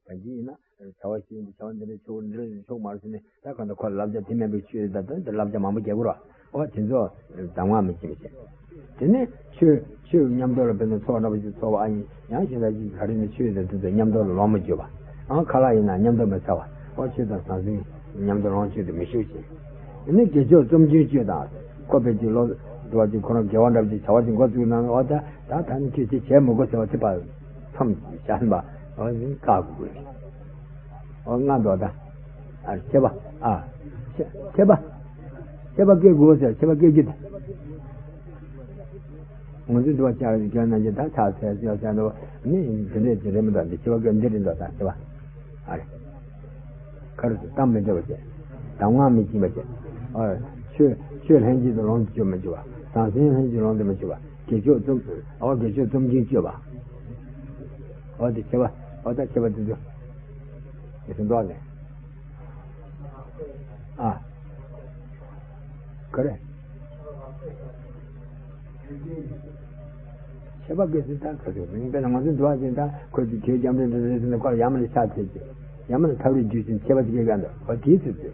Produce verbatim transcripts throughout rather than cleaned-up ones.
གང་ཅི་ཡིན་ན་བྱ་བ་ཞིག་འདི་བྱ་བ་འདི་འདྲ་ཆོག་འདི་འདྲ་ཆོག་མ་རེད་ཟེར་ནས། ད་གང་ལྟར་ཁོ་ལ་བསླབ་བྱ་དེ་མེད་པའི་ཆོས་ད་ལྟ་འདི་བསླབ་བྱ་མང་པོ་རྒྱག་དགོས་ར། ཨོ་དེ་ཚོ་གདམས་ངག་མི་སྦྱིན་པ་བྱས། དེ་ནས་ཆོས་ཆོས་མཉམ་དུ་ལ་དཔེར་ན་ཚོགས་འདྲ་པོ་ཞིག་ཚོགས་པ་ཨ་ཡིན། ཡང་གཞན་དག་ཅིག་ག་རེ་ནས་ཆོས་དང་དེ་ཚོ་མཉམ་དུ་ལ་ལོངས་མི་སྤྱོད་པ། ཨང་ཁ་ལག་ཡིན་ན་མཉམ་དུ་མི་ཟ་བ། ཨོ་ཆོས་དང་ཟང་ཟིང་མཉམ་དུ་ལོངས་སྤྱོད་དུ་མི་ཤོག་ཅིང་། དེ་ནས་དགེ་ཕྱོགས་རྩོམ་སྐྱོན་སྤྱོད་དང་། ཁོ་དཔེ་ཅིག་ལོ་འདུ་བ་ཅིག་ཁོ་རང་དགེ་བ་འདྲ་པོ་ཅིག་བྱ་བ་ཅིག་འགོ་བཙུགས་ན། ཨོ་ད་ད་ད་ནི་ཁྱོད་ཅི་བྱས་མི་དགོས་ཟེར་བ་དེ་པ་མཚམས་བཞག་པ། ཨོ་ནི་བཀག་དགོས། ཨོ་ང་འདོད་ད། ཨ་ཆད་པ། ཨ་ཆད་ཆད་པ། ཆད་པ་སྐྱེལ་དགོས་ཟེར། ཆད་པ་སྐྱེལ་རྒྱུ་དེ། ང་ཚོའི་འདུལ་བ་བྱ་བའི་རྒྱན་ནང་བཞིན་ད་ཕྱག་འཚལ་ཟེར་བྱ་འདུག་ནི་འདི་འདྲས་ཅི་རེད་མི་འདུག་འདི་ཆད་པ་སྐྱེལ་འདི་རེད་འདུག་ད་ཆད་པ། ཨ་རེ། ཁ་རུ་གཏམ་མི་འདྲ་བ་བྱས། གདམས་ངག་མི་སྦྱིན་པ་བྱས། ཨ་ཆོས་ཆོས་ལྷན་ཅིག་ཏུ་ལོངས་སུ་སྤྱོད་མི་འཇུག་པ། ཟང་ཟིང་ལྷན་ཅིག་ལོངས་སུ་མི་སྤྱོད་པ། དགེ་ཕྱོགས་རྩོམ། ཨོ་དགེ་ཕྱོགས་རྩོམ་སྐྱོན་སྤྱོད་པ། ཨོ་དེ་ཆད་པ། ཨོ་ད་ཆད་པ་དེ་ཚོ། དེ་ཚོ་འདོགས་ནས། ཨ། ག་རེ། ཆད་པ་སྐྱེལ་ཚུལ་ད་ག་ཚོད་མིན་པས་ན། ང་ཚོའི་འདུལ་བ་ཅན་ད་ཁོ་ཚོས་ཁྱོད་སྐྱབས་འགྲོ་འདྲ་རེད་ཟེར་ནས་ཁོ་ལ་ཡ་མ་ལ་ཕྱག་འཚལ་གྱི། ཡ་མ་ལ་ཐབས་རེ་བརྒྱུད་ཅིང་ཆད་པ་དེ་སྐྱེལ་ག་འདུག་ཨོ་དེའི་ཚུལ་དུ།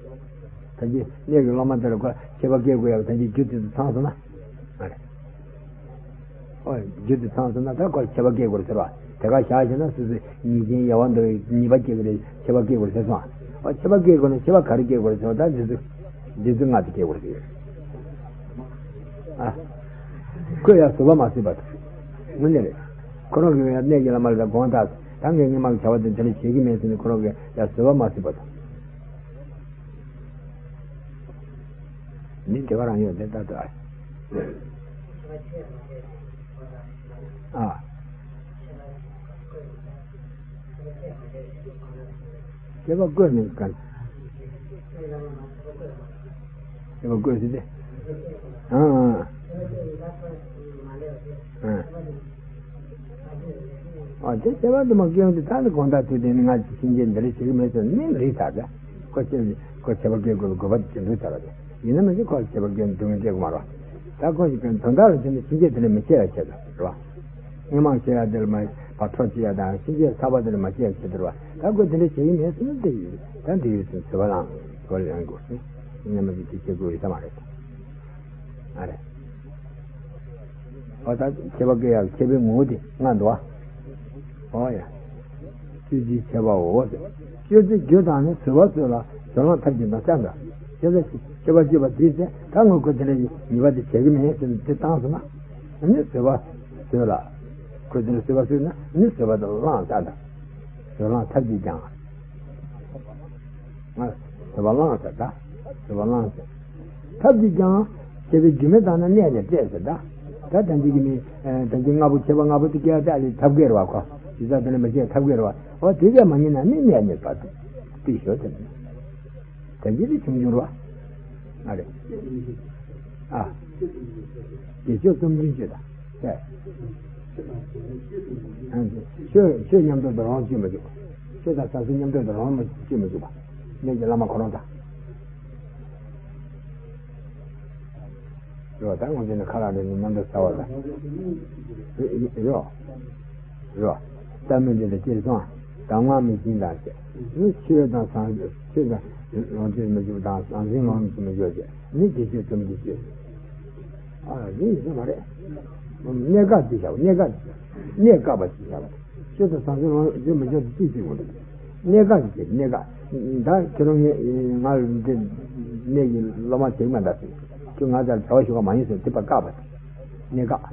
ད་ཀྱི་གནས་ཀྱི་སློབ་མ་དེ་ལ་ཁོ་ཆད་པ་སྐྱེལ་དགོས་ཡག་ད་ཀྱི་རྒྱུ་དེ་ཚོ་ཚང་སོང་ན། ཨ་རེ། ཨོ་རྒྱུ་དེ་ཚང་སོང་ན་ད་ཁོ་ཆད་པ་སྐྱེལ་དགོས་ཟེར་བ། དེ་ག་བཞག་བྱས་ན་སོ་སོའི་ཉེས་ཅན་ཡལ་བ་འདོར་བའི་ཉེས་པ་སྐྱེལ་གི་རེད། ཆད་པ་སྐྱེལ་དགོས་ཟེར་སོང་ཨ། ཨོ་ཆད་པ་སྐྱེལ་དགོས་ན་ཆད་པ་ག་རེ་སྐྱེལ་དགོས་ཟེར་བ། ད་འདི་ཚོ་འདི་ཚོ་ལྔ་དེ་སྐྱེལ་དགོས་ཟེར། ཨ། ཁོས་ཡང་བཟོད་པ་མ་བྱས་པ་དང་། དངོས་གནས་རེད། ཁོ་རང་གིས་ཡང་གནས་ཀྱི་བླ་མ་ལ་དགོངས་དག་ད་ངས་སྔོན་མ་གི་བྱ་བ་དེ་དེ་འདྲ་བྱེད་ཀྱི་མེད་ཟེར་ནས་ཁོ་རང་གིས་ཡང་བཟོད་པ་མ་བྱས་པ་དང་། མི་དེ་ག་རང་ཡོད་དེ་ལྟ་དུ་ཨ། ཨ། སྐྱེ་བ་བཀོད་ནས་ག། སྐྱེ་བ་བཀོད་ཟེར་ཏེ། ཨ་ཨ། ཨ། ཨ་དེ་སྐྱེ་བ་དུ་མ་སྐྱེ་བ་དེ་ད་ནི་དགོངས་དག་ཐུགས་དེ་ནི་ང་ཅི་ཕྱིན་ཆད་འདི་རེ་བྱེད་ཀྱི་མེད་ཟེར་ནི་རེད་ད་ལ། ཁོ་ཆེ་ཁོ་ཆེ་བ་སྐྱེ་དགོས་པའི་དགོས་པ་དེ་འདུག་ཟེར་བ་དེ། ཡིན་ན་མི་ཚེ་ཁོ་ཆེ་བ་སྐྱེ་སྡུག་བསྔལ་སྐྱེ་དགོས་མ་རེད། ད་ཁོ་ཞིག་གི་དོན་དག་ལ་བྱས་ནས་ཕྱིན་ཆད་དེ་ལས་མི་སྐྱེ་ཡ་ཆེད་དུ་རེད་བ། སྔོན་མ་སྐྱེ་ཡ་དེ་ལ་མ་བར་འཕྲོ་སྐྱེ་ཡ་དང་ཕྱིན་ཆད་ཚ་བ་དེ་ལ་མ་སྐྱེ་ཡ་ཆེད་དུ་རེད་བ། ད་ཁོ་དེ་འདྲ་བྱེད་ཀྱི་མེད་ཟེར་ན་དེ་ཡིན། ད་འདི་ཡོད་ཚུལ་བཟོད་པ་བླང་བཟོད་པ་ལེན་དགོས་ཟེར། སྔོན་མ་ཅིག་དེ་བྱེད་དགོས་ཡོད་ས་མ་རེད། ཨ་རེད། ཨོ་ད་ཆད་པ་སྐྱེལ་ཡག་ཆད་པའི་ངོ་བོ་དེ་ལྔ་འདུག་ཨ། ཨོ་ཡ། སྤྱོད་ཚུལ་ཆད་པའོ་ཟེར། སྤྱོད་ཚུལ་རྒྱུ་དང་ནི་བཟོད་པ་སྩོལ་ལ་བཟོད་གླགས་ཐབས་ཀྱིས་འདང་བྱ་འདྲ། ཆད་པ་ཆད་པ་གཅོད་པ་དེའི་ཚེ་ད་ངོ་ཁོ་དེ་འདྲ་ཉེས་པ་དེ་བྱེད་ཀྱི་མེད་ཟེར་ནས་དེ་བཏང་སོང་ན། ཨ་ནི་བཟོད་པ་སྩོལ་ལ། ཁོ་དེ་འདྲ་བཟོད་པ་སྩོལ་ན་ཨ་ནི་བཟོད་པ་དེ་བླངས་བྱ་འདྲ། བཟོད་གླགས་ཐབས་ཀྱིས་ཀྱང་། ང་བཟོད་པ་བླངས་ཟེར་ད། བཟོད་པ་བླངས་ཟེར། ཐབས་ཀྱིས་ཀྱང་། ཆད་པའི་རྒྱུ་མེད་བཏང་ན་གནས་ནས་བསྐྲད་ཟེར་ད། ད་ད་འདི་གི་མི། ད་འདི་ལྔ་པོ་ཆད་པ་ལྔ་པོ་དེ་སྐྱེལ་ད་ལས་ཐབས་ཀྱི་རེད་བ་ཁོ། ཇི་ལྟར་དེ་ནས་མི་བྱེད་ཐབས་ཀྱི་རེད་བ། འོ་དེ་གས་མ་ཉན་ན་ནི་གནས་ནས་བསྐྲད་དེ་ཤོད་དེ། ད་འདི་དེ་ཆུང་ཆུང་རེད་བ། ཨ་རེ། ཨ། དགེ་ཕྱོགས་རྩོམ་སྐྱོན་སྤྱོད་ད། ཆོས་ཆོས་མཉམ་དུ་འདོར་རུང་སྤྱོད་མི་འཇུག་ཆོས་དང་ཟང་ཟིང་མཉམ་དུ་འདོར་རུང་སྤྱོད་མི་འཇུག་པ། གནས་ཀྱི་བླ་མ་ཁོ་རང་དང་། རེད་བ། ད་ངོས་འཛིན་ནི་ཁ་ལག་རེ་ནི་མཉམ་དུ་ཟ་བ་དང་། རེད་བ། རེད་བ། རྩ་མི་འདི་ལ་སྐྱེས་སོང་། གདམས་ངག་མི་སྦྱིན་དང་བཅས། ནི་ཆོས་དང་ཟང་ཆོས་དང་ལོངས་སྤྱོད་མི་འཇུག་དང་ཟང་ཟིང་ལོངས་སུ་མི་འཇུག་བཅས། ནི་དགེ་ཆོས་རྩོམ་གྱི་སྤྱོད། ཨ་རེད་ཡིན་ས་མ་རེད། གནས་སྐབས་ཅིག་བཞག་གནས་སྐབས་ཅིག་གནས་སྐབས་པ་ཅིག་བཞག་ཆོས་དང་ཟང་ཟིང་ལོངས་སྤྱོད་མི་འཇུག་ཅིག་ཅིག་འོང་འདུག་གནས་སྐབས་ཅིག་གནས་སྐབས། ད་ཁྱེད་རང་ངས་ང་ལ་འདི་གནས་ཀྱི་སློབ་མ་བྱེད་མ་འདྲ་ཟེར། ཁྱོད་ང་ཚོར་བྱ་བ་ཞུ་ག་མ་ཡིན་ཟེར་དེ་པ་བཀག་པ་དེ། གནས་སྐབས།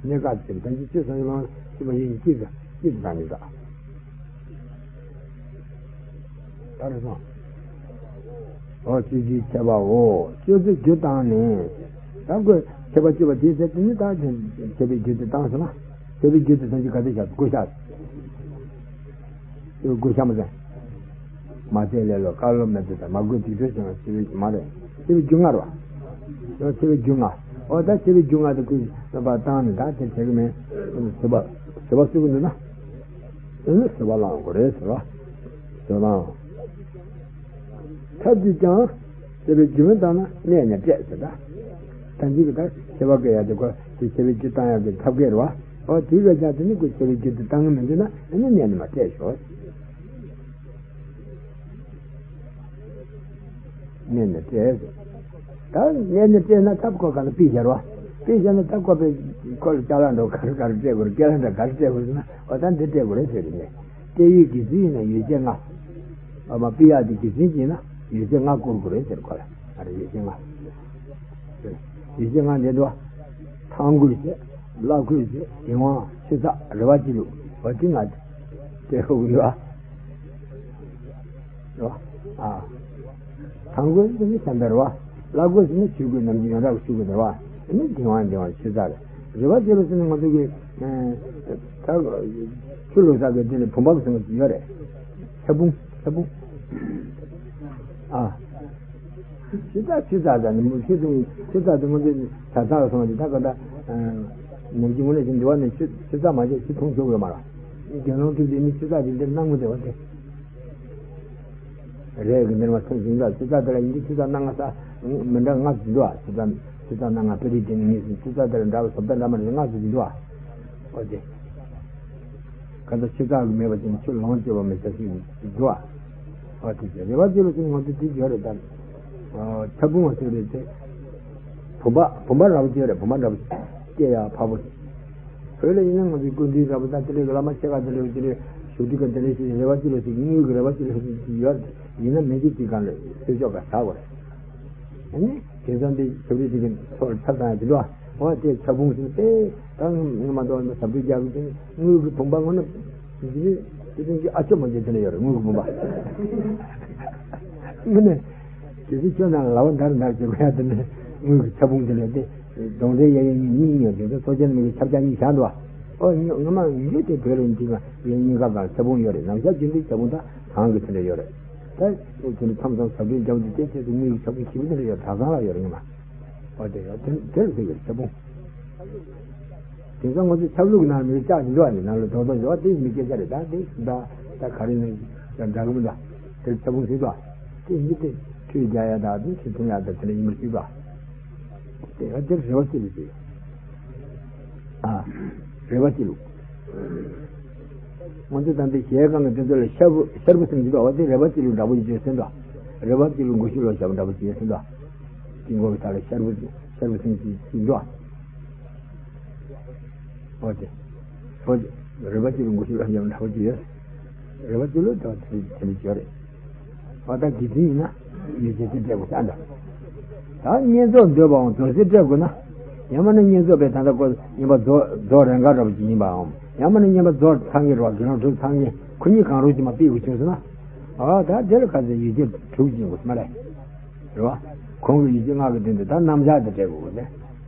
གནས་སྐབས་ཅིག་ད་ཅི་ཆོས་ཟང་ཟིང་ལོངས་སྤྱོད་མི་འཇུག་ཅིག་ཟེར་ཅིག་ཟེར་ག་ནས་ད། ད་རེ་སོང་། ཨོ་སྤྱོད་ཚུལ་ཆད་པའོ། སྤྱོད་ཚུལ་རྒྱུ་བཏང་ནས། ད་ཁོས་ཆད་པ་གཅོད་པ་དེའི་ཚེ་དེ་ནི་ད་ཆད་པའི་རྒྱུ་དེ་བཏང་སོང་ན། ཆད་པའི་རྒྱུ་དེ་ཐམས་ཅད་ག་ཚོད་བཞག་བགོ་བཤའ། བགོ་བཤའ་མ་ཟད། མ་བཙལ་ལེ་ལོ་བཀའ་སློབ་མེད་དེ་དང་མ་དགོས་སྡིག་སྒྲིབ་ཟེར་བ་ཆད་པའི་མ་རེད། ཆད་པའི་རྒྱུ་ལྔ་རེད་བ། ཆད་པའི་རྒྱུ་ལྔ། ཨོ་ད་ཆད་པའི་རྒྱུ་ལྔ་དེ་ཁོས་བསམ་པ་བཏང་ནས་ད་དེ་བྱེད་ཀྱི་མེད། བཟོད་པ་བཟོད་པ་སྩོལ་གྱི་འདུག་ན། ཨ་ནི་བཟོད་པ་བླང་དགོས་རེད་ཟེར་བ། བཟོད་པ་བླང་། ཐབས་ཀྱིས་ཀྱང་། ཆད་པའི་རྒྱུ་མེད་བཏང་ན་གནས་ནས་བསྐྲད་ཟེར་ད། ཐམས་ཅད་ཀྱི་ད་ཆད་པ་བཀལ་ཡག་དེ་ཁོ་དེ་ཆད་པའི་རྒྱུ་བཏང་ཡག་གི་ཐབས་བཀལ་རེད་བ། ཨོ་དེ་བས་ཀྱང་དེ་ནི་ཁོ་ཆེ་བའི་རྒྱུ་དེ་བཏང་གི་མི་འདུག་ན་ཨ་ནི་གནས་ནས་མར་སྤྲད་ཤོག། གནས་ནས་སྤྲད་ཟེར། ད་གནས་ནས་སྤྲད་ན་ཐབས་ཁོ་ག་ལ་པི་བྱ་རོ། པི་བྱ་ན་ཐབས་ཁོ་པའི་ཁོ་ལ་ཅ་ལག་འགྲོ་ག་རེ་ག་རེ་སྤྲད་དགོས་རེད། སྐལ་ལ་འདྲ་ག་རེ་སྤྲད་དགོས་ཟེར་ན་ཨོ་ད་འདི་སྤྲད་དགོས་རེད་ཟེར་གི་ནས། སྤྲད་ཡུལ་གྱི་ཚུལ་ཡིན་ན་ཡོ་བྱད་ལྔ། ཨ་མ་པི་ཡ་དེ་གི་ཚུལ་གྱིས་ན་ཡོ་བྱད་ལྔ་བསྐུར་དགོས་རེད་ཟེར་ཁོ་ལ། ཨ་རེ་ཡོ་བྱད་ལྔ། ཡོ་བྱད་ལྔ་འདི་འདུག། ཐང་གོས་བྱས། བླ་གོས་བྱས། གདིང་བ། ཆུ་ཚགས། རེ་བ་ཅི་ལུགས། འོ་དེ་ང་སྤྲད་དགོས་ཀྱི་འདུག་ཨ། རེད་བ། ཨ། ཐང་གོས་ཟེར་ནི་བྱམས་པའི་རེ་བ། བླ་གོས་ཟེར་ནི་ཆོས་གོས་ནམ་རྒྱུན་ཡོངས་གྲགས་ཀྱི་ཆོས་གོས་དེ་རེད་བ། དེ་ནི་གདིང་བ་གདིང་བ་ཆུ་ཚགས་རེད། རེ་བ་ཅི་ལུགས་ཟེར་ནི་ང་ཚོ་གི། ཨ། ད་ཆུ་ལུག་ཚགས་གོས་དེ་ནི་བུམ་པ་གི་སེམས་ཡོད་རེད། ཆབ་བུང་། ཆབ་བུང་། ཨ། ཆུ་ཚགས་ཆུ་ཚགས་དང་ནི་མོ་ཆུ་དུང་ཆུ་ཚགས་དུང་དུ་ཆ་ཚགས་སོང་དེ་ད་ག་ད། ནམ་རྒྱུན་ངོ་ནས་ཀྱི་འདི་བ་ནས་ཆུ་ཆུ་ཚགས་མ་བྱས་ཆུ་འཐུང་ཆོག་གི་ཡོད་མ་རེད། དགེ་སློང་ཐུབ་དེ་ནི་ཆུ་ཚགས་དེ་འདིར་སྣང་མི་བདེ་བ་དེ། རེད་གི་འདིར་མ་ཐོན་ཞིང་ཚགས་ཆུ་ཚགས་དེ་ལ་ཡིན་གྱི་ཆུ་ཚགས་སྣ་ལྔ་ས་མི་འདྲ་ལྔ་ཟིན་འདུག་ཨ། ཆུ་ཚགས་ཆུ་ཚགས་སྣ་ལྔ་དཔེ་རིས་དེ་ནི་ངེས་ཟིན་ཆུ་ཚགས་དེ་ལ་འདྲ་བ་བཟོ་ལྟ་འདྲ་མ་རེད་ལྔ་ཟིན་འདུག་ཨ། ཨོ་དེ། གང་ལྟར་ཆུ་ཚགས་ཀྱི་མེད་པ་ཅན་ཆུ་ལོངས་སྤྱོད་པ་མི་བྱ་ཞིང་འདུག་ཨ། ཨ་དེ་ཚེ་རེ་བ་ཅི་ལ་ཅིག་ང་ཚོ་དེ་བརྗོད་རེད་དམ། ཆབ་བུང་བ་ཟེར་རེད་དེ། བུམ་པ་བུམ་པ་འདྲ་པོ་བརྗོད་རེད། བུམ་པ་འདྲ་པོ་སྐྱེ་ཡག་འཕགས་པོ། བོད་ལ་ཡིན་ན་ང་ཚོའི་སྐུ་མདུན་འདྲ་པོ་དང་དེ་འདྲའི་བླ་མ་ཆེ་ཁག་དེ་འདྲ་པོ་དེ་འདྲའི་བཞུགས་དུས་ཀ་དེ་འདྲའི་ཞིག་རེ་བ་ཅི་ལ་ཅིག་དངུལ་གྱི་རེ་བ་ཅི་ལ་ཅིག་ཡོད་ཡིན་ན་མི་འགྱུར་གྱི་སྒང་ལ་ཚེ་ཆོག་ག་ཟ་བར། ཨ་ནི་དེང་སང་འདི་ཞབས་རིམ་དེ་གི་ཚོགས་ལ་ཆ་ཚང་ཡ་དེ་འདྲ་བ། འོ་དེ་ཆབ་བུང་ཟེར་ཏེ་ད་ངས་མ་གཏོགས་ཟབ་སྦྱོང་རྒྱག་གི་དེ་ནི་དངུལ་གྱི་བུམ་པ་ངོ་ན་འདི་ནི་དེ་ཚོ་གི་ཨ་ཅོ་མ་ཅོ་དེ་འདྲ་ཡོད་རེད། དངུལ་གྱི་བུམ་པ་ངོ་ནས་དེ་ཚོ་ཁྱོད་ནང་ལ་ལ་བ་འདར་འདར་བྱེད་དགོས་ཡ་དེ་ནི་དངུལ་གྱི་ཆབ་བུང་དེ་ལས་དེ་གདོང་འདྲེ་གཡས་གཡོན་གཉིས་གཉིས་ཡོད་དེ་ཚོ་ཚོགས་ཆེན་མི་གི་ཆབ་ཆ་གཉིས་བཞག་འདུག་བ། ཨོ་ངོ་མ་འདི་དེ་བོད་ལ་འདི་ག་ཡིན་གཉིས་ཀ་གང་ཆབ་བུང་ཡོད་རེད། ནམ་ཞག་རྒྱུན་དུ་ཆབ་བུང་ད་གང་གི་དེ་འདྲ་ཡོད་རེད། ད་དེ་ནི་མཚམས་མཚམས་ཟབ་སྦྱོང་རྒྱབ་དུས་དེ་ཆེད་དུ་དངུལ་གྱི་ཆབ་བུང་ཞིབ་དེ་འདྲ་ཡོད། གྲྭ་ཚང་ལ་ཡོད་རེད་ངོ་མ། ཨོ་དེ་ཡོད་དེ་དེ་ལ་ཟེར་གི་རེད་ཆབ་བུང་། དེང་སང་ང་ཚོ་ཆབ་ལུག་ནང་མི་ལྕགས་ཀྱི་འདུག་ཨ། ནི་ནང་ལ་རྡོག་རྡོག་ཡོད་དེ་མི་སྐད་ཆ་རེད། ད་དེ་ད་ད་ག་རེ་ནི་ཡང་འདྲ་གི་མི་འདུག་དེ་ཆབ་བུང་ཟེར་འདུག་དེ་ཡིན་དེ་ཁྲུས་རྒྱག་ཡ་ད་དེ་ཆུ་འཐུང་ཡ་ད་དེ་འདྲ་ཡིན་མི་སྲིད་པ། དེ་ཡང་དེར་རེ་བ་ཅི་ལ་ཅི། ཨ། རེ་བ་ཅི་ལུགས། ང་ཚོ་ད་ལྟའི་གཞལ་ཡས་ཁང་གི་དེ་ཚོ་ལ་ཤར་བུ་ཤར་བུ་སེམས་ཀྱི་འདུག་བ། དེ་རེ་བ་ཅི་ལུགས་འདྲ་པོ་ཡིན་ཅེས་ཟེར་འདུག་རེ་བ་ཅི་ལུགས་མགོ་ཤུ་ལོ་ཞབས་འདྲ་པོ་ཅེས་ཟེར་འདུག་དཀྱིལ་འཁོར་གྱི་ཐད་ལ་ཤར་བུ་ཤར་བུ་སེམས་ཀྱི་ཅི་འདུག་འོ་དེ། འོ་དེ། རེ་བ་ཅི་ལུགས་མགོ་ཤུ་ལོ་ཞབས་འདྲ་པོ་ཅི་ཡོད། རེ་བ་ཅི་ལུགས་ད་དེ་དེ་འདྲ་ཅི་ཡོད་རེད། ཨ་ད་དགེ་ཚུལ་ཡིན་ན་ཡོ་བྱད་དེ་སྤྲད་དགོས་ས་འདྲ། ད་བསྙེན་རྫོགས་འདོད་པའང་རྫོགས་ཚེ་སྤྲད་དགོས་ན། ཡང་མིན་ན་བསྙེན་རྫོགས་པའི་ད་ལྟ་ཀོ་བསྙེན་པ་རྫོགས་རྫོགས་རན་ཁ་འདྲ་པོ་ཅིག་ཡིན་པའམ། ཡང་མིན་ན་བསྙེན་པ་རྫོགས་ཚང་གི་རེད་བ། དགེ་སློང་དྲུག་ཚང་གི་ཁོ་གཉིས་གང་རུང་ཅིག་མ་ཕུད་དགོས་བྱུང་སོང་ན། ཨ་ད་དེ་ལ་ག་ཚོད་ཡོ་བྱད་དྲུག་ཅིག་ཡིན་དགོས་ས་མ་རེད། རེད་བ། གོང་གི་ཡོ་བྱད་ལྔ་གི་སྟེང་དུ་ད་རྣམ་གཞག་དེ་སྤྲད་དགོས་ཀྱི་རེད།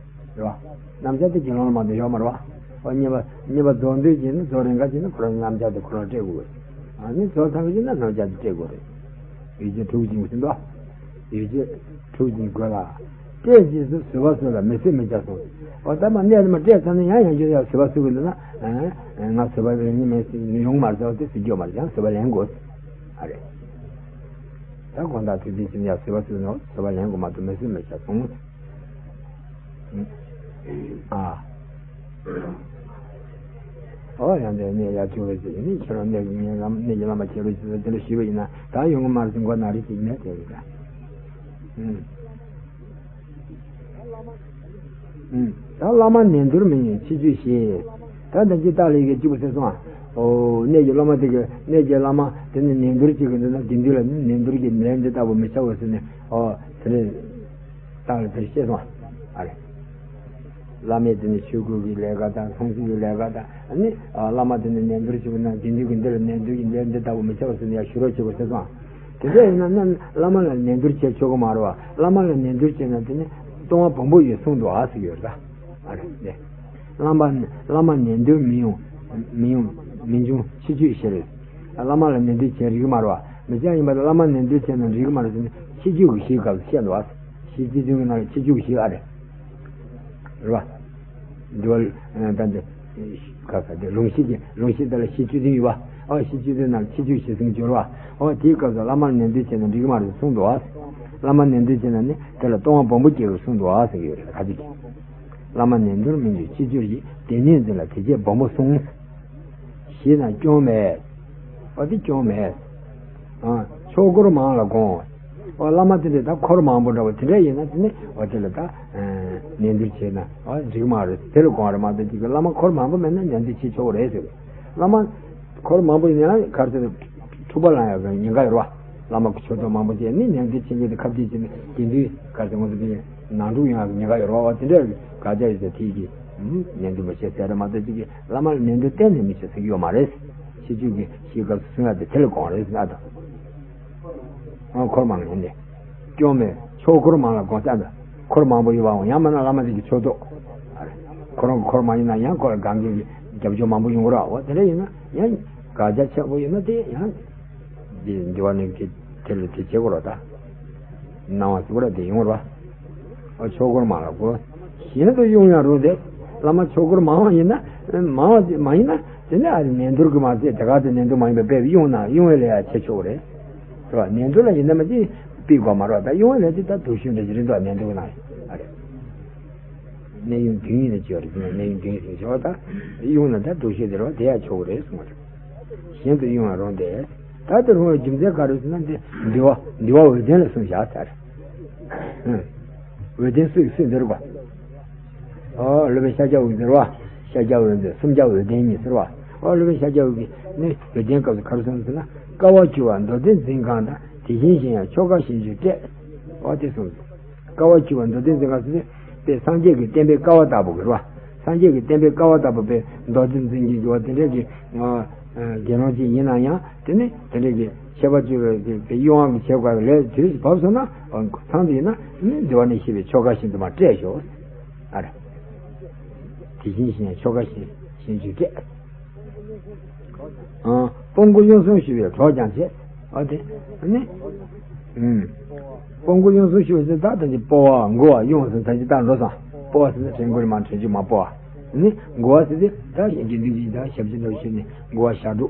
རེད་བ། རྣམ་གཞག་དེ་དགེ་སློང་ལ་མ་གཏོགས་ཡོད་མ་རེད་བ། ཨོ་བསྙེན་པ་བསྙེན་པ་རྫོགས་འདོད་ཀྱིས་ནི་རྫོགས་རན་ཁ་ཅིག་ནི་ཁོ་རང་རྣམ་གཞག་དེ་ཁོ་རང་སྤྲད་དགོས་ཀྱི། ཨ་ནི་རྫོགས་ཚང་གི་ཅིག་ན་རྣམ་གཞག་དེ་སྤྲད་དགོས་རེད། ཡོ་བྱད་དྲུག་ཅིག་ཟིན་ཏོ། ཡོ་བྱད་དྲུག་ཅིག་དགོས་ལ། སྤྲད་རྗེས་སུ་བཟོད་པ་སུ་ལ་མི་བཟོད་མི་བྱ་གསུངས། ཨོ་ད་མ་གནས་མ་སྤྲད་ཚར་ན་ཡང་ཡང་བསྐྱར་ཡང་བཟོད་པ་སུ་གི་འདུག་ན། ང་བཟོད་པ་ལེན་གི་མེད་ཡོང་མ་རེད་ཟེར་བ་དེ་ཟེར་རྒྱུ་མ་རེད། ཡང་བཟོད་པ་ལེན་དགོས། ཨ་རེད། ད་དགོང་དག་དུས་ཚོད་ཀྱིན་ཡང་བཟོད་པ་སུ་ནོ་བཟོད་པ་ལེན་དགོས་མ་གཏོགས་མི་བཟོད་མི་བྱ་གསུངས། ཨ། ཨོ་ཡང་དེ་ནས་ཡར་བྱུང་བའི་ཚེ་ནི་ཁྱེད་རང་གནས་ཀྱི་ངའི་ལམ་གནས་ཀྱི་བླ་མ་ཁྱེད་རང་ཅི་དེ་འདྲ་ཞུས་པ་ཡིན་ན་ད་ཡོང་གི་མ་རེད་ཟེར་མགོ་ན་རེ་ཅིག་མེད་དེ་རེད་ད། ཨུམ། ཨུམ། ད་བླ་མ་ནན་ཏུར་མི་ཡོང་ཕྱི་བཅོས་ཞེས། ད་ད་ཅི་ལྟ་ལས་ཀྱི་གཅིག་པུ་ཟེར་སོང་ཨ། ཨོ་གནས་ཀྱི་བླ་མ་དེ་གི་གནས་ཀྱི་བླ་མ་དེ་ནི་ནན་ཏུར་གཅིག་གི་འདུག་ན་དགེ་འདུན་ལ་ནི་ནན་ཏུར་གྱི་ལན་འདི་ལྟ་བུ་མི་བྱ་བ་ཟེར་ནས་ཨོ་དེ་རེད། བཏང་ལ་དེར་བཤད་སོང་། ཨ་རེ། བླ་མས་དེ་ནི་ཆོས་སྐུལ་གྱི་ལས་ཀ་དང་སྲུང་བརྩི་གི་ལས་ཀ་དང་ཨ་ནི་བླ་མ་དེ་ནི་ནན་ཏུར་བྱེད་པ་ན་དགེ་འདུན་གྱི་འདི་ལ་ནན་ཏུར་གྱི་ལས་འདི་ལྟ་བུ་མི་བྱ་བ་ཟེར་ནས་ཡང་ཞུ་རོགས་བྱེད་དགོས་ཟེར་སོང་། དེ་འདྲ་ཡིན་ན་ན་བླ་མ་ལ་ནན་ཏུར་བྱེད་ཆོག་གི་མ་རེད་བ། བླ་མ་ལ་ནན་ཏུར་བྱེད་ན་དེ་ནི་ལྟུང་བ་སྦོམ་པོ་ཡོད་གསུངས་འདུག་ཨ་ཟེར་གྱི་ཡོད་རེད་ད། ཨ་རེ་ནས། བླ་མ་བླ་མ་ནན་ཏུར་མི་ཡོང་མི་ཡོང་མི་འབྱུང་ཕྱི་བཅོས་ཞེས་རེད། བླ་མ་ལ་ནན་ཏུར་བྱེད་རིགས་མ་རེད་བ། མི་ཅག་ཡིན་པ་དང་བླ་མ་ནན་ཏུར་བྱས་ན་འགྲིག་གི་མ་རེད་ཟེར་ནས་ཕྱི་རྒྱུད་ཀྱི་གཞིའི་སྐབས་སུ་བཤད་འདུག་ཨ། གཞི་རྩིས་ཚུན་གྱི་ནང་ལ་ཕྱི་རྒྱུད་ཀྱི་གཞི་ཨ་རེད། རེད་བ། འདི་བ་ད་འདི་ག་ས་དེ་ལུང་གཞི་གི་ལུང་གཞི་དེ་ལ་གཞི་བཅུ་བདུན་ཡོད་བ། ཨ་གཞི་བཅུ་བདུན་ནང་ཕྱི་རྒྱུད་གཞི་ཟིན་སྦྱོར་བ། ཨ་དེའི་སྐབས་སུ་བླ་མར་ནན་ཏུར་བྱས་ན་འགྲིག་གི་མ་རེད་གསུངས་འདུག་ཨ། བླ་མ་ནན་ཏུར་བྱས་ན་ནི་དེ་ལ་ལྟུང་བ་སྦོམ་པོ་སྐྱེ་དགོས་གསུངས་འདུག་ཨ་ཟེར་གྱི་ཡོད་རེད་ཁ་ཅིག་གིས། བླ་མ་ནན་ཏུར་མི་འབྱུང་ཕྱི་བཅོས་ཀྱི། དེ་ནས་འཛིན་ལ་དེ་སྐྱེས་སྦོམ་པོ་གསུངས། ཞེས་ན་སྐྱོན་མེད། ཨོ་དེ་སྐྱོན་མེད། ཨ། ཆོས་འཁོར་མང་ལ་དགོངས། ཨོ་བླ་མ་དེ་འདྲས་ད་འཁོར་མང་པོ་འདྲ་བོ་དེ་འདྲས་ཡིན་ན་དེ་ནི་ཨོ་དེ་ལ་ད་ནན་ཏན་བྱས་ན་ཨོ་འགྲིག་མ་རེད། དེ་ལ་དགོངས་རེད་མ་གཏོགས་ཅིག་གི་བླ་མ་འཁོར་མང་པོ་མེད་ན་ནན་ཏན་བྱེད་ཆོག་རེད་ཟེར། བླ་མ་འཁོར་མང་པོ་ཡིན་ན་ག་རེ་ཟེར། འཁྲུག་པ་ལངས་ཡག་གི་ཉེན་ཁ་ཡོད་རེད་བ། བླ་མ་གི་ཆོས་ཐོག་མང་པོ་བྱས་ནི་ནན་ཏན་བྱེད་མཁན་དེ་ཁ་གཏད་བྱས་ནས་དགེ་འདུན་ག་རེ་ཟེར་ང་ཚོ་པའི་ནང་འཁྲུག་ཡོང་ཡག་གི་ཉེན་ཁ་ཡོད་རེད་བ། དེ་འདྲ་གི་དགག་བྱ་ཡོད་ཟེར་དེ་གི་ནན་ཏན་པ་བྱེད་ཟེར་རེད་མ་གཏོགས་ཅིག་གི་བླ་མ་ལ་ནན་ཏན་གཏན་ནས་མི་བྱེད་ཟེར་གི་ཡོད་མ་རེད། ཕྱི་རྒྱུད་ཀྱི་ཤེས་སྐབས་སུ་གསུང་ཡག་དེ་དེ་ལ་དགོངས་རེད་ཟེར་ན་དང་། ཨ་འཁོར་མང་ཡིན་ནས། སྐྱོན་མེད། ཆོས་འཁོར་མང་ལ་དགོངས་ས་དང་། འཁོར་མང་པོ་ཡོད་པའང་ཡང་མིན་ན་བླ་མ་དེ་གི་ཆོས་ཐོག་ཁོ་རང་གི་འཁོར་མང་ཡིན་ན་ཡང་ཁོ་ལ་དགའ་མཁན་གྱི་རྒྱབ་སྐྱོར་མང་པོ་ཡོང་གི་རེད་བ། དེ་འདྲ་ཡིན་ན་ཡང་དགག་བྱ་ཆེན་པོ་ཡོད་ན་དེ་ཡང་དེ་འདི་བ་ནི་དེ་དེ་ལ་དེ་བྱེད་དགོས་རེད་ད། སྣང་བ་ཟེར་བ་དེ་ཡོང་རེད་བ། ཨ་ཆོས་འཁོར་མང་ལ་དགོངས། གཞན་དུ་དབྱུང་ཡང་རུང་སྟེ། བླ་མ་ཆོས་འཁོར་མང་བ་ཡིན་ན་མང་བ་མ་ཡིན་ན་དེ་ནི་ཨ་རི་ནན་ཏུར་གྱི་མ་ཚད་དེ་ག་དེ་ནན་ཏུར་མ་ཡིན་པའི་དཔེ་དབྱུང་ན་དབྱུང་བའི་ལས་ཡང་བྱེད་ཆོག་རེད། རེད་བ། ནན་ཏུར་ལ་ཡིན་ན་མ་ཅིག་ཕུད་དགོས་མ་རེད་བ། ད་དབྱུང་བའི་ལས་དེ་ད་དུག་ཤོས་འདྲ་ཞིག་རེད་འདུག་ནན་ཏུར་གྱི་ནང་ཨ་རེད། གནས་དབྱུང་བདུན་ཡིན་ན་ཅི་ཡོད་རེད་ཟེར་ན་གནས་དབྱུང་བདུན་ཡིན་ཟེར་ཆོག་ད་དབྱུང་ན་ད་དུག་ཤོས་དེ་རེད་བ། དེ་ཡང་ཆོག་གི་རེད་གསུངས་པ་རེད། གཞན་དུ་དབྱུང་བ་རུང་སྟེ། ད་དེ་རུང་བའི་རྒྱུ་མཚན་ག་རེ་ཟེར་ན་འདི་འདུལ་བ་འདུལ་བ་འོད་ལྡན་ལ་གསུངས་བཞག་ཟེར། འོད་ལྡན་སུ་ཡིས་སུས་འདིར་བ། ཨོ་སློབ་དཔོན་ཤཱཀྱ་འོད་ཟེར་བ། ཤཱཀྱ་འོད་ཟེར་སུམ་བརྒྱ་འོད་ལྡན་ཉིད་ཟེར་བ། ཨོ་སློབ་དཔོན་ཤཱཀྱ་འོད་ཀྱིས་ནི་འོད་ལྡན་སྐབས་སུ་ག་རེ་གསུངས་ཟེར་ན། དཀའ་བ་སྤྱོད་པ་མདོ་སྡེ་འཛིན་གང་དང་། དེ་བཞིན་གཞན་ཡང་ཆོ་ག་གཞན་བཅུ་སྤྲད། ཨོ་དེ་གསུངས་སོ། དཀའ་བ་སྤྱོད་པ་མདོ་སྡེ་འཛིན་གང་ཟེར་ཏེ། དེ་སངས་རྒྱས་ཀྱི་བསྟན་པའི་ཀ་བ་ལྟ་བུ་གི་རེད་བ། སངས་རྒྱས་ཀྱི་བསྟན་པའི་ཀ་བ་ལྟ་བུ་པའི་མདོ་སྡེ་འཛིན་གྱི་འགྱུར་བ་དེ་འདྲས་ཀྱི་དགེ་སློང་ཅིག་ཡིན་ན་ཡང་དེ་ནི་དེ་འདྲས་ཀྱི་ཆད་པ་གཅོད་པའི་གཡོ་དབང་གི་ཆད་པ་ལས་དུས་སུ་བབས་སོང་ན་ཚང་དུ་ཡིན་ན་དེ་ནི་འདུལ་བ་ནས་བཤད་པའི་ཆོ་ག་བཞིན་དུ་མ་སྤྲད་ཤོག་ཨ་རེ། དེ་བཞིན་གཞན་ཡང་ཆོ་ག་བཞིན་བཞིན་བརྗོད་སྤྲད། ཨ། སྤོང་བཀུར་གཡུང་གསུམ་ཞུ་བའི་གྲོགས་ཀྱང་བྱེད། ཨ་དེ་ནི། ཨུམ། སྤོང་བཀུར་གཡུང་གསུམ་ཞུ་བ་ཟེར་ད་ལྟ་ཅི་སྤོ་བ་བཀུར་བ་གཡུང་གསུམ་ད་ཅི་ལྟར་འགྲོ་སོང་། སྤོ་བ་ཟེར་ན་དྲན་བཀུར་མ་དྲན་བརྗོད་མ་སྤོ་བ། ནི་བཀུར་བ་ཟེར་ཏེ་ད་དགེ་འདུན་གྱི་ད་ཞབས་ཕྱི་འདྲ་བོ་ཞུས་ནས་བཀུར་བ་ཞབས་བྲོ།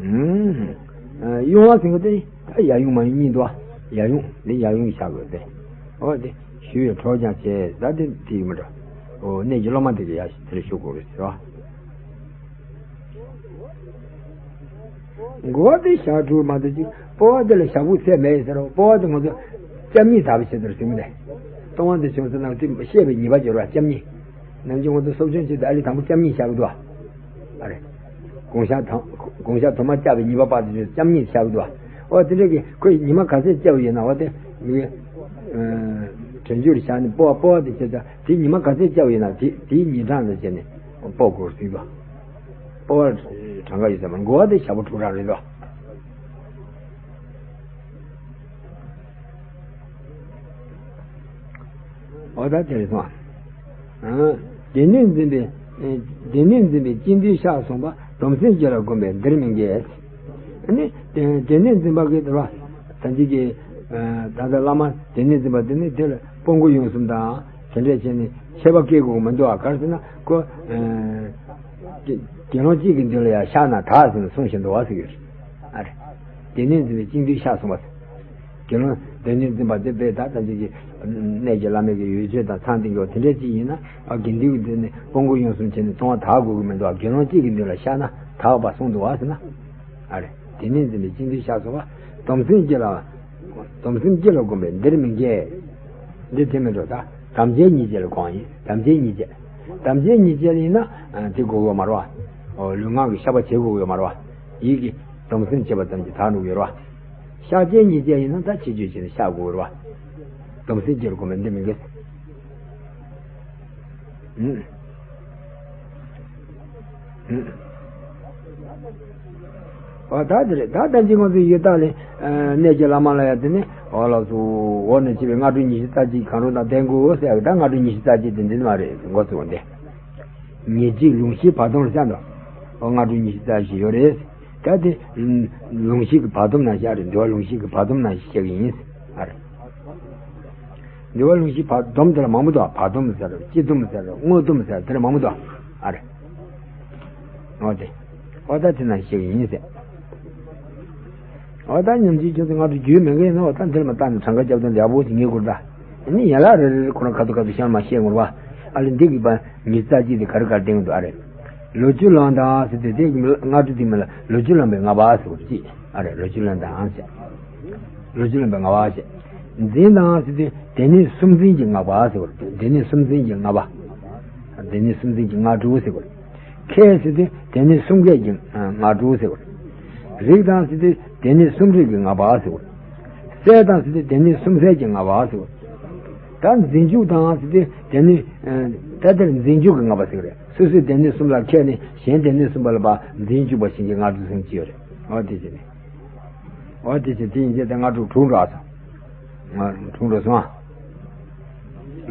ཨུམ། གཡུང་བ་ཟེར་གི་དེ་ད་ཡབ་ཡུམ་མ་ཡུམ་གཉིས་འདུག་བ། ཡབ་ཡུམ་འདི་ཡབ་ཡུམ་ཆགས་དགོས་ཏེ། ཨོ་དེ། ཞུ་བའི་གྲོགས་ཀྱང་བྱས་ད་དེ་དེ་ཡིན་མི་འགྲོ། ཨོ་གནས་ཀྱི་སློབ་མ་དེ་ག་ཡ་ཞིག་དེར་ཞུ་དགོས་རེད་ཟེར་བ། བཀུར་བ་དེ་ཞབས་བྲོ་མ་གཏོགས་ཅིག་སྤོ་བ་དེ་ལ་ཞབས་བཀུར་ཚད་མེད་ཟེར་རོ། སྤོ་བ་དེ་ང་ཚོ་སྐྱབས་གཉིས་དག་པའི་ཆེད་དུ་ཟེར་མི་རེད། གཏོང་བ་དེ་བྱུང་ཟེར་ན་དེ་བཤད་པའི་ཉེས་པ་སྦྱོར་བ་སྐྱབས་གཉིས། ནམ་རྒྱུན་ང་ཚོ་སློབ་ཆུང་ཆེད་དུ་ཨ་ལི་དང་པོ་སྐྱབས་གཉིས་བཞག་གི་འདུག་བ། ཨ་རེ། དགོངས་ཞག་དང་དགོངས་ཞག་ཐོག་མ་བཅའ་བའི་ཉེས་པ་དཔག་ཏུ་མེད་སྐྱབས་གཉིས་བཞག་གི་འདུག་བ། ཨོ་དེ་འདྲ་གི་ཁོས་ཉི་མ་ག་ཚོད་བཅའ་བ་ཡིན་ན་ཨོ་དེ་མི་དྲན་རྒྱུར་བཞག་ནས་སྤོ་བ་སྤོ་བ་དེ་བྱས་ཙང་དེ་ཉི་མ་ག་ཚོད་བཅའ་བ་ཡིན་ན་དེ་དེའི་ཉིན་གྲངས་དང་བྱས་ནས་སྤོ་དགོས་ཟེར་གི་འདུག་སྤོ་བ་གྲངས་ཀ་ཡོད་ས་མ་རེད། བཀུར་བ་དེ་ཞག་པོ་དྲུག་གྲངས་རེད་འདུག་འོ་ད་དེར་སོང་། ཨ། སྡེ་སྣོད་འཛིན་པའི། སྡེ་སྣོད་འཛིན་པའི་སྤྱི་འདུས་ཤག་གསུངས་པ་སྡོམ་སེམས་བསྐྱེད་ལ་གོམས་པས་འདིར་མི་འགལ། ཨ་ནི་སྡེ་སྡེ་སྣོད་འཛིན་པ་གི་དེ་བ། ད་ཅིག་གི་ད་ལྟ་བླ་མ་སྡེ་སྣོད་འཛིན་པ་དེ་ནི་དེ་ལ་སྤོང་བཀུར་གཡུང་གསུམ་དང་དེ་འདྲས་བྱས་ནས་ཆད་པ་བཀལ་དགོས་མི་འདུག་ཨ་ག་རེ་ཟེར་ན་ཁོ། དགེ་སློང་གཅིག་གི་མདུན་ལ་ཡང་ཤག་ན་དག་ཟེར་ནས་གསུངས་བཞིན་འདུག་བ་ཟེར་གྱི་རེད། ཨ་རེ། སྡེ་སྣོད་འཛིན་པའི་སྤྱི་འདུས་ཤག་གསུངས་པ། དགེ་སློང་སྡེ་སྣོད་འཛིན་པ་དེ་དཔེ་ད་ལྟ་ཅིག་གི་གནས་ཀྱི་བླ་མའི་གི་འོས་ཆོས་དང་ཚང་སྟེང་གི་དེ་འདྲ་ཅིག་ཡིན་ན་ཨ་དགེ་འདུན་གྱི་མདུན་ནས་སྤོང་བཀུར་གཡུང་གསུམ་བྱས་ནས་གཏོང་བ་དག་དགོས་ཀྱི་མི་འདུག་ཨ་དགེ་སློང་གཅིག་གི་མདུན་ལ་ཤག་ན་དག་པ་གསུངས་འདུག་བ་ཟེར་ན། ཨ་རེ། སྡེ་སྣོད་འཛིན་པའི་སྤྱི་འདུས་ཤག་གསུངས་པ། སྡོམ་སེམས་བསྐྱེད་ལ། སྡོམ་སེམས་བསྐྱེད་ལ་གོམས་པས་འདིར་མི་འགལ། འདི་དེ་མི་འགྲོ་ད། དམ་བཅའ་གཉིས་བཅས་ལ་དགོངས་ཡིན་དམ་བཅའ་གཉིས་བཅས། དམ་བཅའ་གཉིས་བཅས་ཡིན་ན་དེ་དགོས་ཡོད་མ་རེད་བ། ལུས་ངག་གི་བཤགས་པ་བྱེད་དགོས་ཡོད་མ་རེད་བ། ཡིད་ཀྱི་སྡོམ་སེམས་བྱས་པ་ཙམ་གྱིས་དག་འགྲོ་གི་ཡོད་རེད་བ། བཤགས་བཅས་གཉིས་བཅས་ཡིན་ན་ད་ཕྱི་བཅོས་བྱས་ནས་བཤགས་དགོས་རེད་བ། སྡོམ་སེམས་བསྐྱེད་ལ་གོམས་པས་འདིར་མི་འགལ། ཨུམ། ཨོ་ད་དེ་རེད། ད་ལྟ་ཅི་ང་ཚོའི་ཡུལ་དག་ལས་གནས་ཀྱི་བླ་མ་ལ་ཡང་དེ་ནི་འོ་ལགས་སོ། འོ་ནི་བྱས་པའི་སྔ་དྲོ་ཉི་ཤུ་རྩ་གཅིག་གང་རུང་དང་ལྡན་དགོས་ཟེར་ཡག་གི་ད་སྔ་དྲོ་ཉི་ཤུ་རྩ་གཅིག་དེ་འདི་མ་རེད་འགོ་ཚུགས་འདི། ཉེར་གཅིག་ལུང་གཤིས་བར་སྡོམ་ལ་བཤད་འདུག་འོ་སྔ་དྲོ་ཉི་ཤུ་རྩ་བཞི་ཡོད་རེད། ད་དེ་ལུང་གཤིས་ཀྱི་བར་སྡོམ་ན་བཤད་རེད། འདུལ་བ་ལུང་གཤིས་ཀྱི་བར་སྡོམ་ན་བཤད་གི་ཡིན་ཨ་རེད། འདུལ་བ་ལུང་གཤིས་བར་སྡོམ་དེ་ལ་མང་པོ་འདུག་བར་སྡོམ་ཟེར་སྤྱི་སྡོམ་ཟེར་དངོས་སྡོམ་ཟེར་དེ་ལ་མང་པོ་འདུག་ཨ་རེ། འོ་དེ། འོ་ད་དེ་ན་ཞིག་ཡིན་ཟེར། འོ་ད་ཉམས་ཆེན་ཁྱོད་ཚོ་ང་ཚོ་རྒྱུས་མེད་མཁན་ཡིན་ན་འོ་ད་འདི་ལ་མ་བལྟ་ནས་གྲངས་ཀ་རྒྱབ་དང་ཡག་པོ་ཞིག་ངེས་དགོས་ད། ཨ་ནི་ཡན་ལག་རེ་རེ་ཁོ་རང་ཁ་ཐུག་ཁ་ཐུག་ཤར་མ་བཤད་ངོར་བ། ཨ་ལས་འདི་གི་པ་ཉི་ཤུ་རྩ་གཅིག་དེ་ག་རེ་ག་རེ་བསྟན་གྱི་འདུག་ཨ་རེ། ལོ་རྒྱུས་ལམ་དང་ཟེར་དུས་དེ་གི་ལྔ་དྲུག་དེ་མིན་ལ་ལོ་རྒྱུས་ལམ་པའི་ལྔ་པ་ཟེར་བ་གཅིག་ཨ་རེ། ལོ་རྒྱུས་ལམ་དང་ཟེར། ལོ་རྒྱུས་ལམ་པའི་ལྔ་པ་ཟེར། འཛིན་དང་ཟེར་དུས་སྡེ་སྣོད་གསུམ་འཛིན་གྱི་ལྔ་པ་ཟེར་བ། སྡེ་སྣོད་གསུམ་འཛིན་གྱི་ལྔ་པ། སྡེ་སྣོད་གསུམ་འཛིན་གྱི་ལྔ་དྲུག་ཟེར་བ། མཁས་ཟེར་དུས་སྡེ་སྣོད་གསུམ་མཁས་ཀྱི་ལྔ་དྲུག་ཟེར་བ། རིག་དང་ཟེར་དུས་སྡེ་སྣོད་གསུམ་རིག་གི་ལྔ་པ་ཟེར་བ། གསལ་དང་ཟེར་དུས་སྡེ་སྣོད་གསུམ་གསལ་གྱི་ལྔ་པ་ཟེར་བ། ད་འཛིན་འཇུག་དང་ཟེར་དུས་སྡེ་སྣོད་ད་དེར་འཛིན་འཇུག་གི་ལྔ་པ་ཟེར་གི་རེད། སོ་སོའི་སྡེ་སྣོད་གསུམ་ལ་མཁས་ནས་གཞན་སྡེ་སྣོད་གསུམ་པ་ལ་ཕར་འཛིན་འཇུག་པ་གཞན་གྱི་ལྔ་དྲུག་ཟེར་གྱི་ཡོད་རེད། འོ་དེ་བྱས་ནས། འོ་དེ་བྱས་དེ་ཡིན་ཚེ་ད་ལྔ་དྲུག་དྲུག་འགྲོ་ཨ་སོང་། ལྔ་དྲུག་འགྲོ་སོང་ཨ།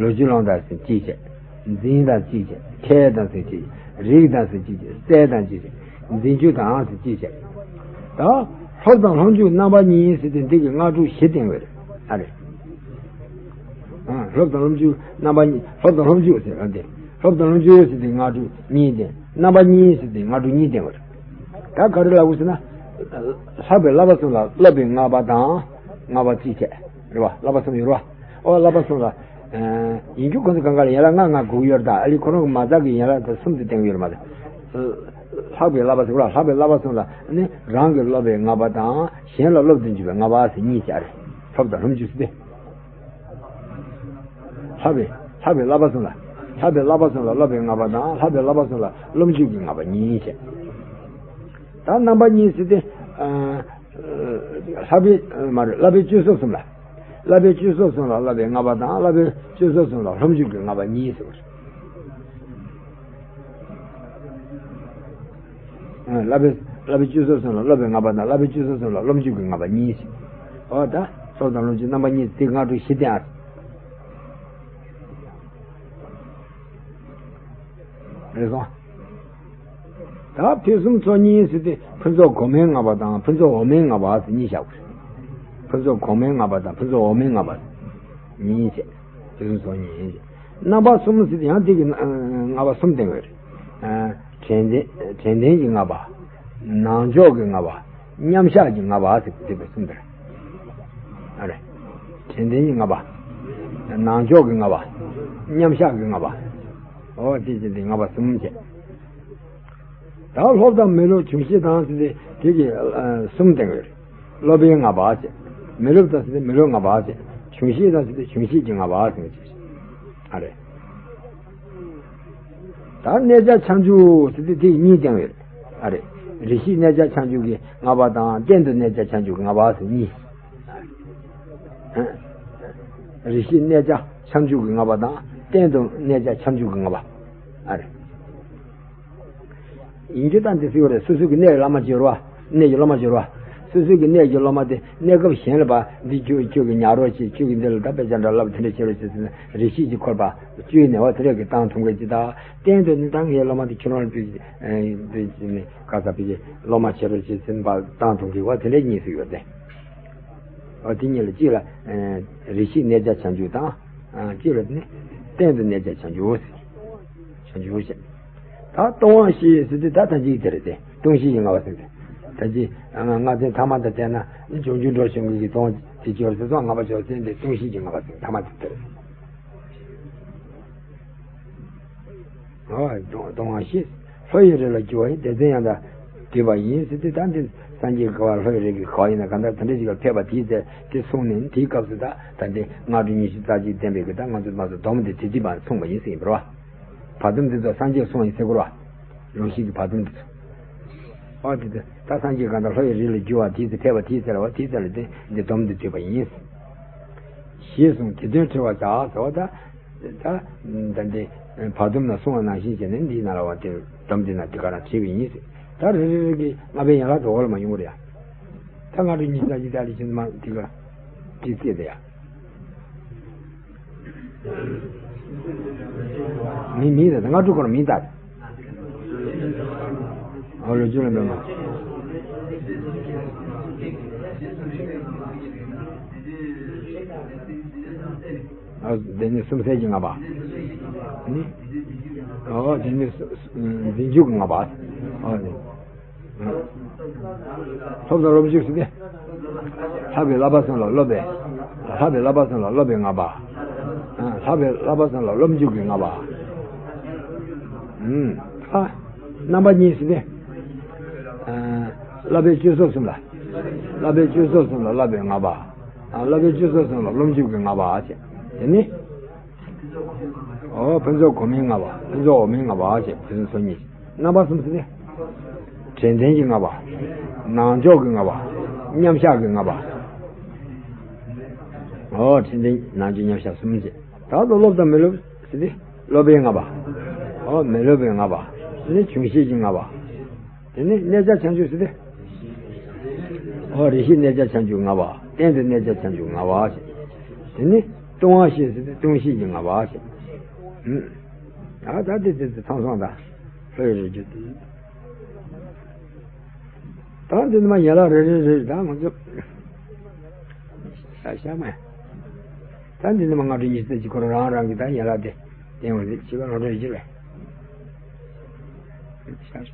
ལོ་རྒྱུས་ལམ་དང་ཟེར་གཅིག་བྱས། འཛིན་དང་གཅིག་བྱས། མཁས་དང་ཟེར་གཅིག་བྱས། རིག་དང་ཟེར་གཅིག་བྱས། གསལ་དང་གཅིག་བྱས། འཛིན་འཇུག་དང་ཟེར་གཅིག་བྱས། ད་སློབ་དང་སློབ་འཇུག་རྣམ་པ་གཉིས་ཟེར་དུས་འདི་གི་ལྔ་དྲུག་བཞི་བསྟན་པ་རེད། ཨ་རེད། ཨ། སློབ་དང་སློབ་འཇུག་རྣམ་པ་གཉིས། སློབ་དང་སློབ་འཇུག་ཟེར་ཨ་འདི། སློབ་དང་སློབ་འཇུག་ཟེར་དུས་ལྔ་དྲུག་གཉིས་བསྟན། རྣམ་པ་གཉིས་ཟེར་དུས་ལྔ་དྲུག་གཉིས་བསྟན་པ་རེད། ད་ག་རེ་ལབ་དགོས་ཟེར་ན། ལྷག་པའི་བསླབ་པ་གསུམ་ལ་སློབ་པའི་ལྔ་པ་དང་ལྔ་པ་གཅིག་བྱས། རེད་བ། བསླབ་པ་གསུམ་ཡོད་རེད་བ། ཨོ་བསླབ་པ་གསུམ་ལ། ཨ། ཡིན་རྒྱུ་ཁོ་ཚོ་གང་ག་ལ་ཡན་ལག་ལྔ་ལྔ་དགོས་ཀྱི་ཡོད་རེད། ད་ཨ་ལི་ཁོ་རང་གི་མ་རྩ་གི་ཡན་ལག་ད་གསུམ་དེ་བསྟན་གྱི་ཡོད་རེད་མ་རེད། ལྷག་པའི་བསླབ་པ་ཟེར་བ་ལ། ལྷག་པའི་བསླབ་པ་གསུམ་ལ་ནི་རང་གི་སློབ་པའི་ལྔ་པ་དང་གཞན་ལ་སློབ་ཏུ་འཇུག་པའི་ལྔ་པ་ཟེར་གཉིས་བྱས་རེད། སློབ་དང་སློབ་འཇུག་ཟེར་ཏེ། ལྷག་པའི་ལྷག་པའི་བསླབ་པ་གསུམ་ལ། ལྷག་པའི་བསླབ་པ་གསུམ་ལ་སློབ་པའི་ལྔ་པ་དང་ལྷག་པའི་བསླབ་པ་གསུམ་ལ་སློབ་འཇུག་གི་ལྔ་པ་གཉིས་བྱས། ད་རྣམ་པ་གཉིས་ཟེར་ཏེ། ཨ། ལྷག་པའི་མ་རེད། བསླབ་པའི་སྤྱོད་ཚུལ་གསུམ་ལ། བསླབ་པའི་སྤྱོད་ཚུལ་གསུམ་ལ་སློབ་པའི་ལྔ་པ་དང་བསླབ་པའི་སྤྱོད་ཚུལ་གསུམ་ལ་སློབ་འཇུག་གི་ལྔ་པ་གཉིས་ཟེར་བ་རེད། ཨ། བསླབ་པའི་བསླབ་པའི་སྤྱོད་ཚུལ་གསུམ་ལ་སློབ་པའི་ལྔ་པ་དང་བསླབ་པའི་སྤྱོད་ཚུལ་གསུམ་ལ་སློབ་འཇུག་གི་ལྔ་པ་གཉིས་ཟེར། འོ་ད་སློབ་དང་སློབ་འཇུག་རྣམ་པ་གཉིས་དེ་ལྔ་དྲུག་བཞི་བསྟན་ཨ། རེད་སོང་། ད་ཕུན་སུམ་ཚོགས་གཉིས་ཟེར་ཏེ་ཕུན་ཚོགས་གོང་མའི་ལྔ་པ་དང་ཕུན་ཚོགས་འོག་མའི་ལྔ་པ་ཟེར་གཉིས་བཞག་པ་རེད། ཕུན་ཚོགས་གོང་མའི་ལྔ་པ་དང་ཕུན་ཚོགས་འོག་མའི་ལྔ་པ་གཉིས་བྱས། ཕུན་སུམ་ཚོགས་གཉིས་བྱས། རྣམ་པ་གསུམ་ཟེར་ཏེ་ཡང་དེ་གི་ལྔ་པ་གསུམ་བསྟན་པ་རེད། ཨ། དྲན་རྟེན་དྲན་རྟེན་གྱི་ལྔ་པ། ནང་འཇོག་གི་ལྔ་པ། མཉམ་བཞག་གི་ལྔ་པ་ཟེར་ཏེ་དེ་གསུམ་དེ་རེད། ཨ་རེད། དྲན་རྟེན་གྱི་ལྔ་པ། ནང་འཇོག་གི་ལྔ་པ། མཉམ་བཞག་གི་ལྔ་པ། འོ་དེ་བྱས་ཏེ་ལྔ་པ་གསུམ་བྱས། ད་སློབ་དང་མི་སློབ་འབྱུང་བཞི་དང་ཟེར་ཏེ་དེ་གི་ཨ་གསུམ་བསྟན་པ་རེད། སློབ་པའི་ལྔ་པ་བྱས། མི་སློབ་དང་ཟེར་ཏེ་མི་སློབ་ལྔ་པ་བྱས། འབྱུང་བཞི་དང་ཟེར་ཏེ་འབྱུང་བཞི་གི་ལྔ་པ་ཟེར་ཏེ། ཨ་རེད། ད་གནས་བྱ་ཁྱབ་འཇུག་ཟེར་ཏེ་དེ་གཉིས་བསྟན་པ་རེད། ཨ་རེད། རེ་ཞིག་གནས་བྱ་ཁྱབ་འཇུག་གི་ལྔ་པ་དང་གཏན་དུ་གནས་བྱ་ཁྱབ་འཇུག་གི་ལྔ་པ་ཟེར་གཉིས། རེ་ཞིག་གནས་བྱ་ཁྱབ་འཇུག་གི་ལྔ་པ་དང་གཏན་དུ་གནས་བྱ་ཁྱབ་འཇུག་གི་ལྔ་པ། ཨ་རེད། ཡིན་རྒྱུ་ད་འདི་ཟེར་བ་རེད། སོ་སོ་གི་གནས་ཀྱི་བླ་མ་བྱེད་རོགས། གནས་ཀྱི་སློབ་མ་བྱེད་རོགས། སོ་སོ་གི་གནས་ཀྱི་སློབ་མ་དེ་གནས་སྐབས་གཞན་ལ་ཕར་འདི་ཁྱོད་ཁྱོད་ཀྱིས་ཉར་རོགས་བྱེད། ཁྱོད་ཀྱིས་འདི་ལ་ད་དཔེ་ཆ་འདྲ་བསླབ། དེ་འདྲ་བྱེད་རོགས་བྱེད་ཟེར་ནས་རེ་ཞིག་ཅིག་ཁོ་ཕར་བཅོལ་ནས་འོ་དེ་འདྲ་གི་བཏང་ཐུབ་མཁན་ཅིག་ད་གཏན་དུ་ནི་ད་ངའི་སློབ་མ་དེ་ཁྱོད་རང་ལ་དཔེ་དཔེ་ནི་ག་ས་དཔེ་ཆ་སློབ་མ་བྱེད་རོགས་བྱེད་ཟེར་ནས་ཕར་བཏང་ཐུབ་མཁན་འོ་དེ་འདྲ་གཉིས་ཟེར་ཡོད་དེ། འོ་དེ་གཉིས་ལ་གཅིག་ལ་རེ་ཞིག་གནས་བྱ་ཁྱབ་འཇུག་དང་། གཅིག་ལ་ནི་གཏན་དུ་གནས་བྱ་ཁྱབ་འཇུག་ཟེར། ཁྱབ་འཇུག་ཟེར། ད་སྟོང་པ་བཞི་ཟེར་དུས་ད་ད་ཅིག་དེ་རེད་དེ། སྟོང་བཞི་ཡི་ལྔ་པ་ཟེར་ཏེ། ད་ཅི་ལྔ་ཚན་ཐ་མ་དང་བལྟས་ན་འབྱུང་འགྱུར་འགྲོ་བྱུང་གི་སྟོང་དེ་སྦྱོར་ཟེར་སོང་། ལྔ་པ་སྦྱོར་ཟེར་འདི་སྟོང་བཞི་གི་ལྔ་པ་ཟེར་ཐ་མ་དེ་དེ་རེད། ཨོ་སྟོང་སྟོང་པ་བཞི། ལྷོ་ཡི་རི་ལ་རྒྱུ་བ་ཡི། སྡེ་ཚན་ཡང་དག་བསྡུས་པ་ཡིན་ཟེར་ཏེ། ད་འདི་སངས་རྒྱས་ཀྱི་གོ་བ་ལྷོ་ཡི་རི་གི་གོ་བ་ཡིན་ན་གང་ལྟར་དེ་འདྲ་ཞིག་ལ་ཕེབས་པ་དེའི་ཚེ་དེ་གསུངས་ནས་དེའི་སྐབས་སུ་ད་ད་འདི་ལྔ་དྲུག་ཉི་ཤུ་རྩ་གཅིག་བསྟན་པའི་གི་ད་ང་ཚོས་མ་སོ་སྡོམ་དེ་དེ་དེ་བར་མཚུངས་པ་ཡིན་ཟེར་ཡིན་པ་རེད་བ། བར་སྡོམ་འདི་ཚོ་སངས་རྒྱས་གསུངས་ཡིན་ཟེར་དགོས་རེད་བ། ལུང་ཤིང་གི་བར་སྡོམ་འདི་ཚོ། ཨོ་དེ་དེ་ད་སངས་རྒྱས་གང་ལྟར་ལྷོ་ཡི་རི་ལ་རྒྱུ་བ་དེའི་ཚེ་ཕེབས་པ་དེའི་ཚེ་ལ་བ་དེའི་ཚེ་ལ་དེ་འདི་སྡོམ་དུ་བསྡུས་པ་ཡིན། ཞེས་གསུངས། དེ་དོན་དྲི་བར་བྱ་ཟེར་བ་ད། ད་ད་འདི་བར་སྡོམ་ན་གསུངས་པ་ནང་བཞིན་བྱས་ནས་འདིའི་ནང་ལ་བ་དེ་སྡོམ་འདི་ན་དེ་ག་རང་བྲིས་པ་ཡིན་ཟེར། ད་རེ་རེ་རེ་གི་ལྔ་པའི་ཡན་ལག་དུ་འོག་ལ་མ་ཡོང་གི་རེད་ཡ། ད་ལྔ་དྲུག་ཉི་ཤུ་རྩ་གཅིག་ད་ལི་ཆེན་མ་དེ་ག་དེ་རྩིས་དེ་ཡ། མི་མི་རེད། ལྔ་དྲུག་སྐོར་མི་ལྟར། ཨོ་ལོ་ཅུ་ལ་མེད་མ། ཨོ་དེ་ནི་གསུམ་གསལ་གྱི་ལྔ་པ། ནི། ཨོ་དེ་ནི་འཛིན་འཇུག་གི་ལྔ་པ། ཨོ་ནི། སློབ་དང་སློབ་འཇུག་ཟེར་ཏེ། ལྷག་པའི་བསླབ་པ་གསུམ་ལ་སློབ་པའི། ལྷག་པའི་བསླབ་པ་གསུམ་ལ་སློབ་པའི་ལྔ་པ། ལྷག་པའི་བསླབ་པ་གསུམ་ལ་སློབ་འཇུག་གི་ལྔ་པ། ཨུམ། ཨ། རྣམ་པ་གཉིས་ཟེར་ཏེ། ཨ། བསླབ་པའི་སྤྱོད་ཚུལ་གསུམ་ལ། བསླབ་པའི་སྤྱོད་ཚུལ་གསུམ་ལ་བསླབ་པའི་ལྔ་པ། ཨ། བསླབ་པའི་སྤྱོད་ཚུལ་གསུམ་ལ་སློབ་འཇུག་གི་ལྔ་པ་བྱས། དེ་ནི། ཨོ། ཕུན་ཚོགས་གོང་མའི་ལྔ་པ། ཕུན་ཚོགས་འོག་མའི་ལྔ་པ་བྱས། ཕུན་ཚོགས་ཚོགས་གཉིས། རྣམ་པ་གསུམ་ཟེར་ཏེ། དྲན་རྟེན་གྱི་ལྔ་པ། ནང་འཇོག་གི་ལྔ་པ། མཉམ་བཞག་གི་ལྔ་པ། ཨོ། དྲན་རྟེན་ནང་འཇོག་མཉམ་བཞག་གསུམ་བྱས། ད་ལྟ་སློབ་དང་མི་སློབ་ཟེར་ཏེ། སློབ་པའི་ལྔ་པ། ཨོ། མི་སློབ་པའི་ལྔ་པ། དེ་ནི་འབྱུང་ཤེས་ཀྱི་ལྔ་པ། དེ་ནི་གནས་བྱ་བྱང་ཆུབ་ཟེར་ཏེ། ཨོ། རེ་ཞིག་གནས་བྱ་བྱང་ཆུབ་ལྔ་པ། གཏན་དུ་གནས་བྱ་བྱང་ཆུབ་ལྔ་པ་ཟེར། དེ་ནི་ལྟུང་བ་ཤེས་ཟེར་ཏེ། ལྟུང་ཤེས་ཀྱི་ལྔ་པ་ཟེར། ཨུམ། ད་ད་དེ་དེ་དེ་ཚང་སོང་ད། ལྷོད་རེ་རྒྱུ་དེ། ད་འདི་ནི་མ་ཡན་ལག་རེ་རེ་རེ་ད་ང་ཚོ། ཤ་ཤ་མ། ད་འདི་ནི་མ་སྔ་དྲོ་ཉི་ཤུ་རྩ་གཅིག་ཁོ་རང་རང་རང་གི་ད་ཡན་ལག་དེ་བསྟན་འོང་ཟེར། ཕྱི་པ་ལོ་འདྲ་ཡོད་ཀྱི་རེད། ཤ་ཤ།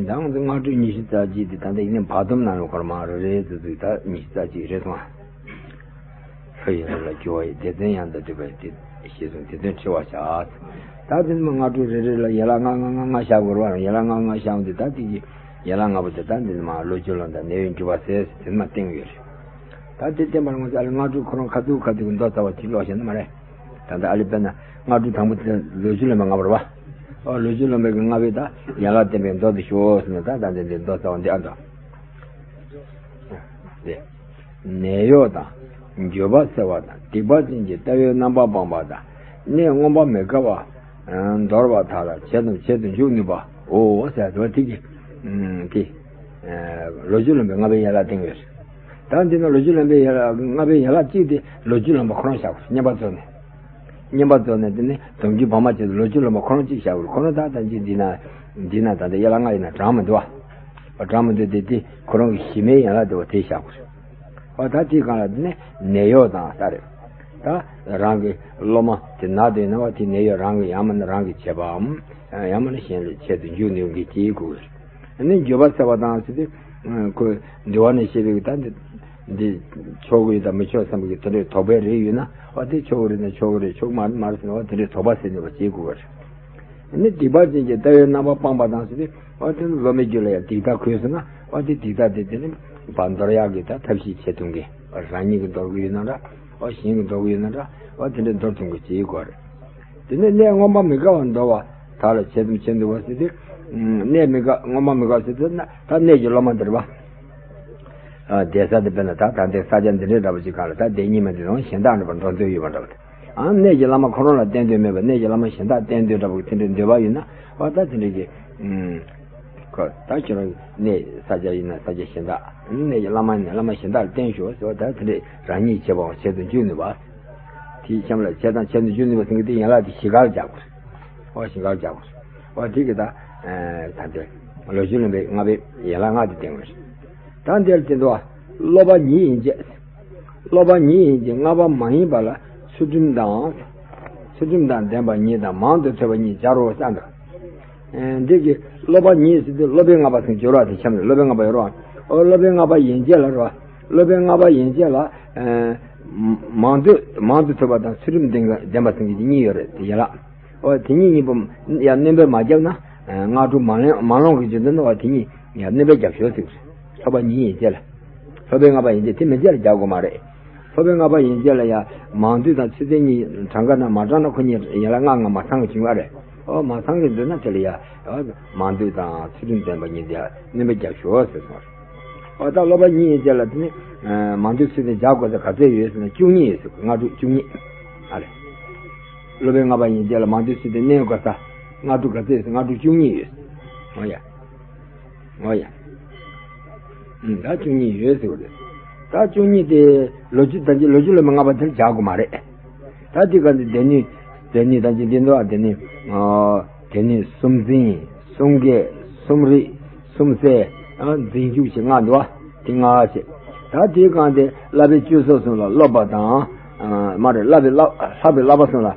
ད་ང་ཚོ་སྔ་དྲོ་ཉི་ཤུ་རྩ་གཅིག་དེ་ད་ལྟ་ཡིན་ནའི་བར་སྡོམ་ནང་ལ་ཁོ་རང་མ་རེ་རེ་ཙི་ཙི་ད་ཉི་ཤུ་རྩ་གཅིག་རེད་སོང་ཨ། ལྷོད་ཡོད་རེད་ལ་སྐྱོ་བ་ཡི་སྡེ་ཚན་ཡང་དག་སྒྲུབ་པའི་སྡེ་ཞེས་གསུངས། དེ་དོན་འཁྲི་བར་བྱ། ད་དེ་ནི་མ་སྔ་དྲོ་རེ་རེ་ལ་ཡན་ལག་ལྔ་ལྔ་ལྔ་ལྔ་བཞག་དགོས་རེད་བ། ཡན་ལག་ལྔ་ལྔ་བཞག་འོང་དུས་ད་དེ་གི་ཡན་ལག་ལྔ་པོ་དེ་ད་འདི་ནི་མ་བློ་རྒྱུད་ལམ་དང་ནད་ཡམས་འགྱུར་བ་སེལ་ཟེར་དེ་ནི་མ་བསྟན་ཡོད་རེད། ད་དེ་བསྟན་པར་ང་ཚོ་ཨ་ལ་སྔ་དྲོ་ཁོ་རང་ཁ་ཐུག་ཁ་ཐུག་གི་མདོ་རྩ་བ་གཅིག་ཀློག་བྱས་ན་མ་རེད། ད་ལྟ་ཨ་ལི་དཔེར་ན་སྔ་དྲོ་དང་པོ་དེ་ལོ་རྒྱུས་ལོན་པའི་ལྔ་པ་རེད་བ། ཨོ། ལོ་རྒྱུས་ལོན་པའི་ལྔ་པའི་ད་ཡན་ལག་བསྟན་པའི་མདོ་དེ་ཞུའོ་ཟེར་ན། ད་ད་འདི་འདི་མདོ་རྩ་བ་འདི་ཨ་འདྲ། འདི། ནད་གཡོག་དང་། འགྱོད་པ་སེལ་བ་དང་། སྡིག་པ་ཅན་གྱི་ལྟ་བའི་རྣམ་པ་སྤངས་པ་དང་། གནས་མངོན་པར་མི་དགའ་བ། ཨ། འདོར་བ་དག་ལ་བྱེད་དམ་བྱེད་དུ་འཇུག་ནུས་པའོ་ཟེར་བ་དེ་གི། ཨ། དེ། ཨ། ལོ་རྒྱུས་ལོན་པའི་ལྔ་པའི་ཡན་ལག་བསྟན་ཡོད། ད་འདི་ན་ལོ་རྒྱུས་ལོན་པའི་ཡན་ལག་ལྔ་པའི་ཡན་ལག་གཅིག་དེ་ལོ་རྒྱུས་ལོན་པ་ཁོ་རང་བཞག་དགོས། བསྙེན་པ་རྫོགས་ནས། བསྙེན་པ་རྫོགས་ནས་དེ་ནི་སྡོམ་རྒྱུན་བག་མ་བྱས་ཏེ་ལོ་རྒྱུས་ལོན་པ་ཁོ་རང་གཅིག་བཞག་དགོས། ཁོ་རང་ད་ད་ཅི་འདི་ན། འདི་ན་ད་ལྟ་ཡན་ལག་ལྔ་ཡིན་ན་གྲངས་མི་འདུག་བ། གྲངས་མི་འདུག་དེ་དེ་ཁོ་རང་གི་གཞི་མའི་ཡན་ལག་དེ་བ་དེ་བཞག་དགོས། ཨོ། ད་དེའི་སྒང་ལ་དེ་ནི་ནད་གཡོག་དང་ས་རེད། ད་རང་གི་སློབ་མ་དེ་ན་དེ་ན་བ་དེ་ནད་གཡོག་རང་གི་ཡང་མིན་ན་རང་གི་བྱེད་པའམ། ཡང་མིན་ན་གཞན་ལ་བྱེད་དུ་འཇུག་ནུས་མཁན་གྱི་དགོས། ཨ་ནི་འགྱོད་པ་སེལ་བ་དང་ཟེར་ཏེ། ཁོས་འདུལ་བ་ནས་བཤད་པའི་ད་འདི། འདི་ཆོག་གི་ཡོད་དང་མི་ཆོག་བསམ་གྱི་དེ་འདྲའི་དོགས་པ་རེ་ཡོད་ན། ཨ། དེ་ཆོག་གི་རེད་ན་ཆོག་གི་རེད། ཆོག་མ་རེད་མ་རེད་ཟེར་ན། ཨ། དེ་འདྲའི་དོགས་པ་སེལ་ནུས་པ་བྱེད་དགོས་པ་རེད། ཨ་ནི་སྡིག་པ་ཅན་གྱི་ལྟ་བའི་རྣམ་པ་སྤངས་པ་དང་ཟེར་ཏེ། ཨ། དེ་ནི་སློབ་མའི་རྒྱུད་ལ་ཡང་སྡིག་ལྟ་ཁུལ་སོང་ན། ཨ། དེ་སྡིག་ལྟ་དེ་དེ་ནི་བར་འདོར་ཡག་གི་ད་ཐབས་ཤེས་བྱེད་ཐུབ་མཁན། རང་ཉིད་ཀྱིས་འདོར་གྱི་ཡོད་ན་འདྲ། ཨ། གཞན་གྱིས་འདོར་གྱི་ཡོད་ན་འདྲ། ཨ། དེ་འདྲའི་འདོར་ཐུབ་མཁན་བྱེད་དགོས་རེད། དེ་ནས་གནས་མངོན་པར་མི་དགའ་བ་འདོར་བ་དག་ལ་བྱེད་དམ་བྱེད་ནུས་པ་ཟེར་ཏེ། གནས་མི་དགའ། མངོན་པར་མི་དགའ་ཟེར་དུས་ན་ད་གནས་ཀྱི་སློབ་མ་འདིར་བ། ཨ། བསྡད་ས་དེ་དཔེར་ན་ད་ད་ལྟའི་ས་ཆ་འདི་འདྲའི་འདྲ་པོ་ཅིག་སྒང་ལ་ད་བསྡད་སྙིང་མེད་དེ་ནང་གཞན་དག་འདྲ་པོ་འགྲོ་འདོད་ཡོད་པ་འདྲ་པོ་དེ། ཨ། གནས་ཀྱི་བླ་མ་ཁོ་རང་ལ་བསྟེན་འདོད་མེད་པ། གནས་ཀྱི་བླ་མ་གཞན་དག་བསྟེན་འདོད་འདྲ་པོ་དེ་འདྲའི་འདོད་པ་ཡོད་ན། ཨ། ད་དེ་འདྲའི་གི། ཨུམ། ཁོ་ད་ཁྱོད་རང་གནས་ས་ཆ་ཡིན་ན་ས་ཆ་གཞན་དག། གནས་ཀྱི་བླ་མ་ཡིན་ན་བླ་མ་གཞན་དག་ལ་བསྟེན་ཤོག་ཟེར་བ། ད་དེ་འདྲའི་རང་ཉིད་བྱེད་པའང་བྱེད་དུ་འཇུག་ནུས་པ། དེའི་གཤམ་ལ་བྱེད་དང་བྱེད་དུ་འཇུག་ནུས་པ་ཟེར་མཁན་དེ་ཡན་ལག་དེ་བཞི་ཀར་སྦྱར་དགོས། ཨོ། བཞི་ཀར་སྦྱར་དགོས། ཨོ། དེ་གི་ད། ཨ། ད་དེ་ལོ་རྒྱུས་ལོན་པའི་ལྔ་པའི་ཡན་ལག་ལྔ་དེ་བསྟན་དགོས། ད་འདིར་དེ་འདུག། སློབ་པ་ཉིད་ཡན་ཆད། སློབ་པ་ཉིད་ཡན་ཆད་ལྔ་པ་མ་ཡིན་པ་ལ་ཚུལ་ཁྲིམས་དང་། ཚུལ་ཁྲིམས་དང་ལྡན་པ་ཉིད་དང་མང་དུ་ཐོས་པ་ཉིད་སྦྱར་རོ་བསམ་འདུག། ཨ། འདི་གི་སློབ་པ་ཉིད་ཟེར་དུས་སློབ་པའི་ལྔ་པ་ཟེར་སྦྱོར་བ་དེ་འཆམ་ནས། སློབ་པའི་ལྔ་པ་ཡོད་རོ། ཨོ། སློབ་པའི་ལྔ་པ་ཡན་ཆད་ལ་རོ། སློབ་པའི་ལྔ་པ་ཡན་ཆད་ལ། ཨ། མང་དུ་མང་དུ་ཐོས་པ་དང་ཚུལ་ཁྲིམས་ལྡན་ལྡན་པ་ཟེར་མཁན་གྱི་གཉིས་ཡོད་རེད་དེ་ཡན་ལག། ཨོ། དེ་གཉིས་གཉིས་པོ་ཡང་སྣོན་པ་མ་བརྒྱབ་ན། ཨ། སྔགས་དྲུག་མ་ལོན་མ་ལོན་གྱི་རྒྱུ་མཚན་ནི་བ་དེ་གཉིས་ཡང་སྣོན་པ་རྒྱབ་ཤོག་ཟེར། སློབ་པ་ཉིད་ཡན་ཆད་ལ། སློབ་པའི་ལྔ་པ་ཡན་ཆད་དེ་མན་ཆད་ལ་རྒྱག་དགོས་མ་རེད། སློབ་པའི་ལྔ་པ་ཡན་ཆད་ལ་ཡང་མང་འདུས་དང་ཚུལ་ཁྲིམས་གཉིས་གྲངས་ཀ་ན་མ་གྲངས་ན་ཁོ་གཉིས་ཡན་ལག་ལྔ་ལྔ་མ་ཚང་གི་བྱུང་བ་རེད། ཨོ། མ་ཚང་གི་འདུག་ན་དེ་ལ་ཡང་མང་འདུས་དང་ཚུལ་ཁྲིམས་ལྡན་པ་གཉིས་དེ་སྣོན་པ་རྒྱབ་ཤོག་ཟེར་སོང་རེད། ཨོ། ད་སློབ་པ་ཉིད་ཡན་ཆད་ལ་དེ་ནི། ཨ། མང་འདུས་ཚུལ་ཁྲིམས་རྒྱག་དགོས་ས་ག་ཚད་ཡོད་ཟེར་ན་བཅུ་གཉིས་ཡོད་ཟེར། སྔགས་དྲུག་བཅུ་གཉིས། ཨ་རེ། སློབ་པའི་ལྔ་པ་ཡན་ཆད་ལ་མང་འདུས་ཚུལ་ཁྲིམས་གནས་དགོས་ས་སྔགས་དྲུག་ག་ཚད་ཡོད་ཟེར། སྔགས་དྲུག་བཅུ་གཉིས་ཡོད། ཨོ་ཡ། ཨོ་ཡ། ཨུམ། ད་བཅུ་གཉིས་ཡོད་ཟེར་བ་རེད། ད་བཅུ་གཉིས་དེ་ལོ་རྒྱུས་ད་ཅི་ལོ་རྒྱུས་ལོན་པའི་ལྔ་པ་དེར་སྦྱར་དགོས་མ་རེད། ད་དེ་ག་འདི་སྡེ་སྣོད། སྡེ་སྣོད་ད་ཅི་འདི་འདུག་ཨ། སྡེ་སྣོད། ཨ། སྡེ་སྣོད་གསུམ་འཛིན། གསུམ་གས། གསུམ་རིག། གསུམ་གསལ། ཨ། འཛིན་སྐྱོབ་བྱེད་ལྔ་འདུག་ཨ། དེ་ལྔ་བྱེད། ད་དེའི་སྒང་དེ་བསླབ་པའི་སྤྱོད་ཚུལ་གསུམ་ལ་སློབ་པ་དང་། ཨ། མ་རེད། བསླབ་པའི་བསླབ་བསླབ་པའི་བསླབ་པ་གསུམ་ལ་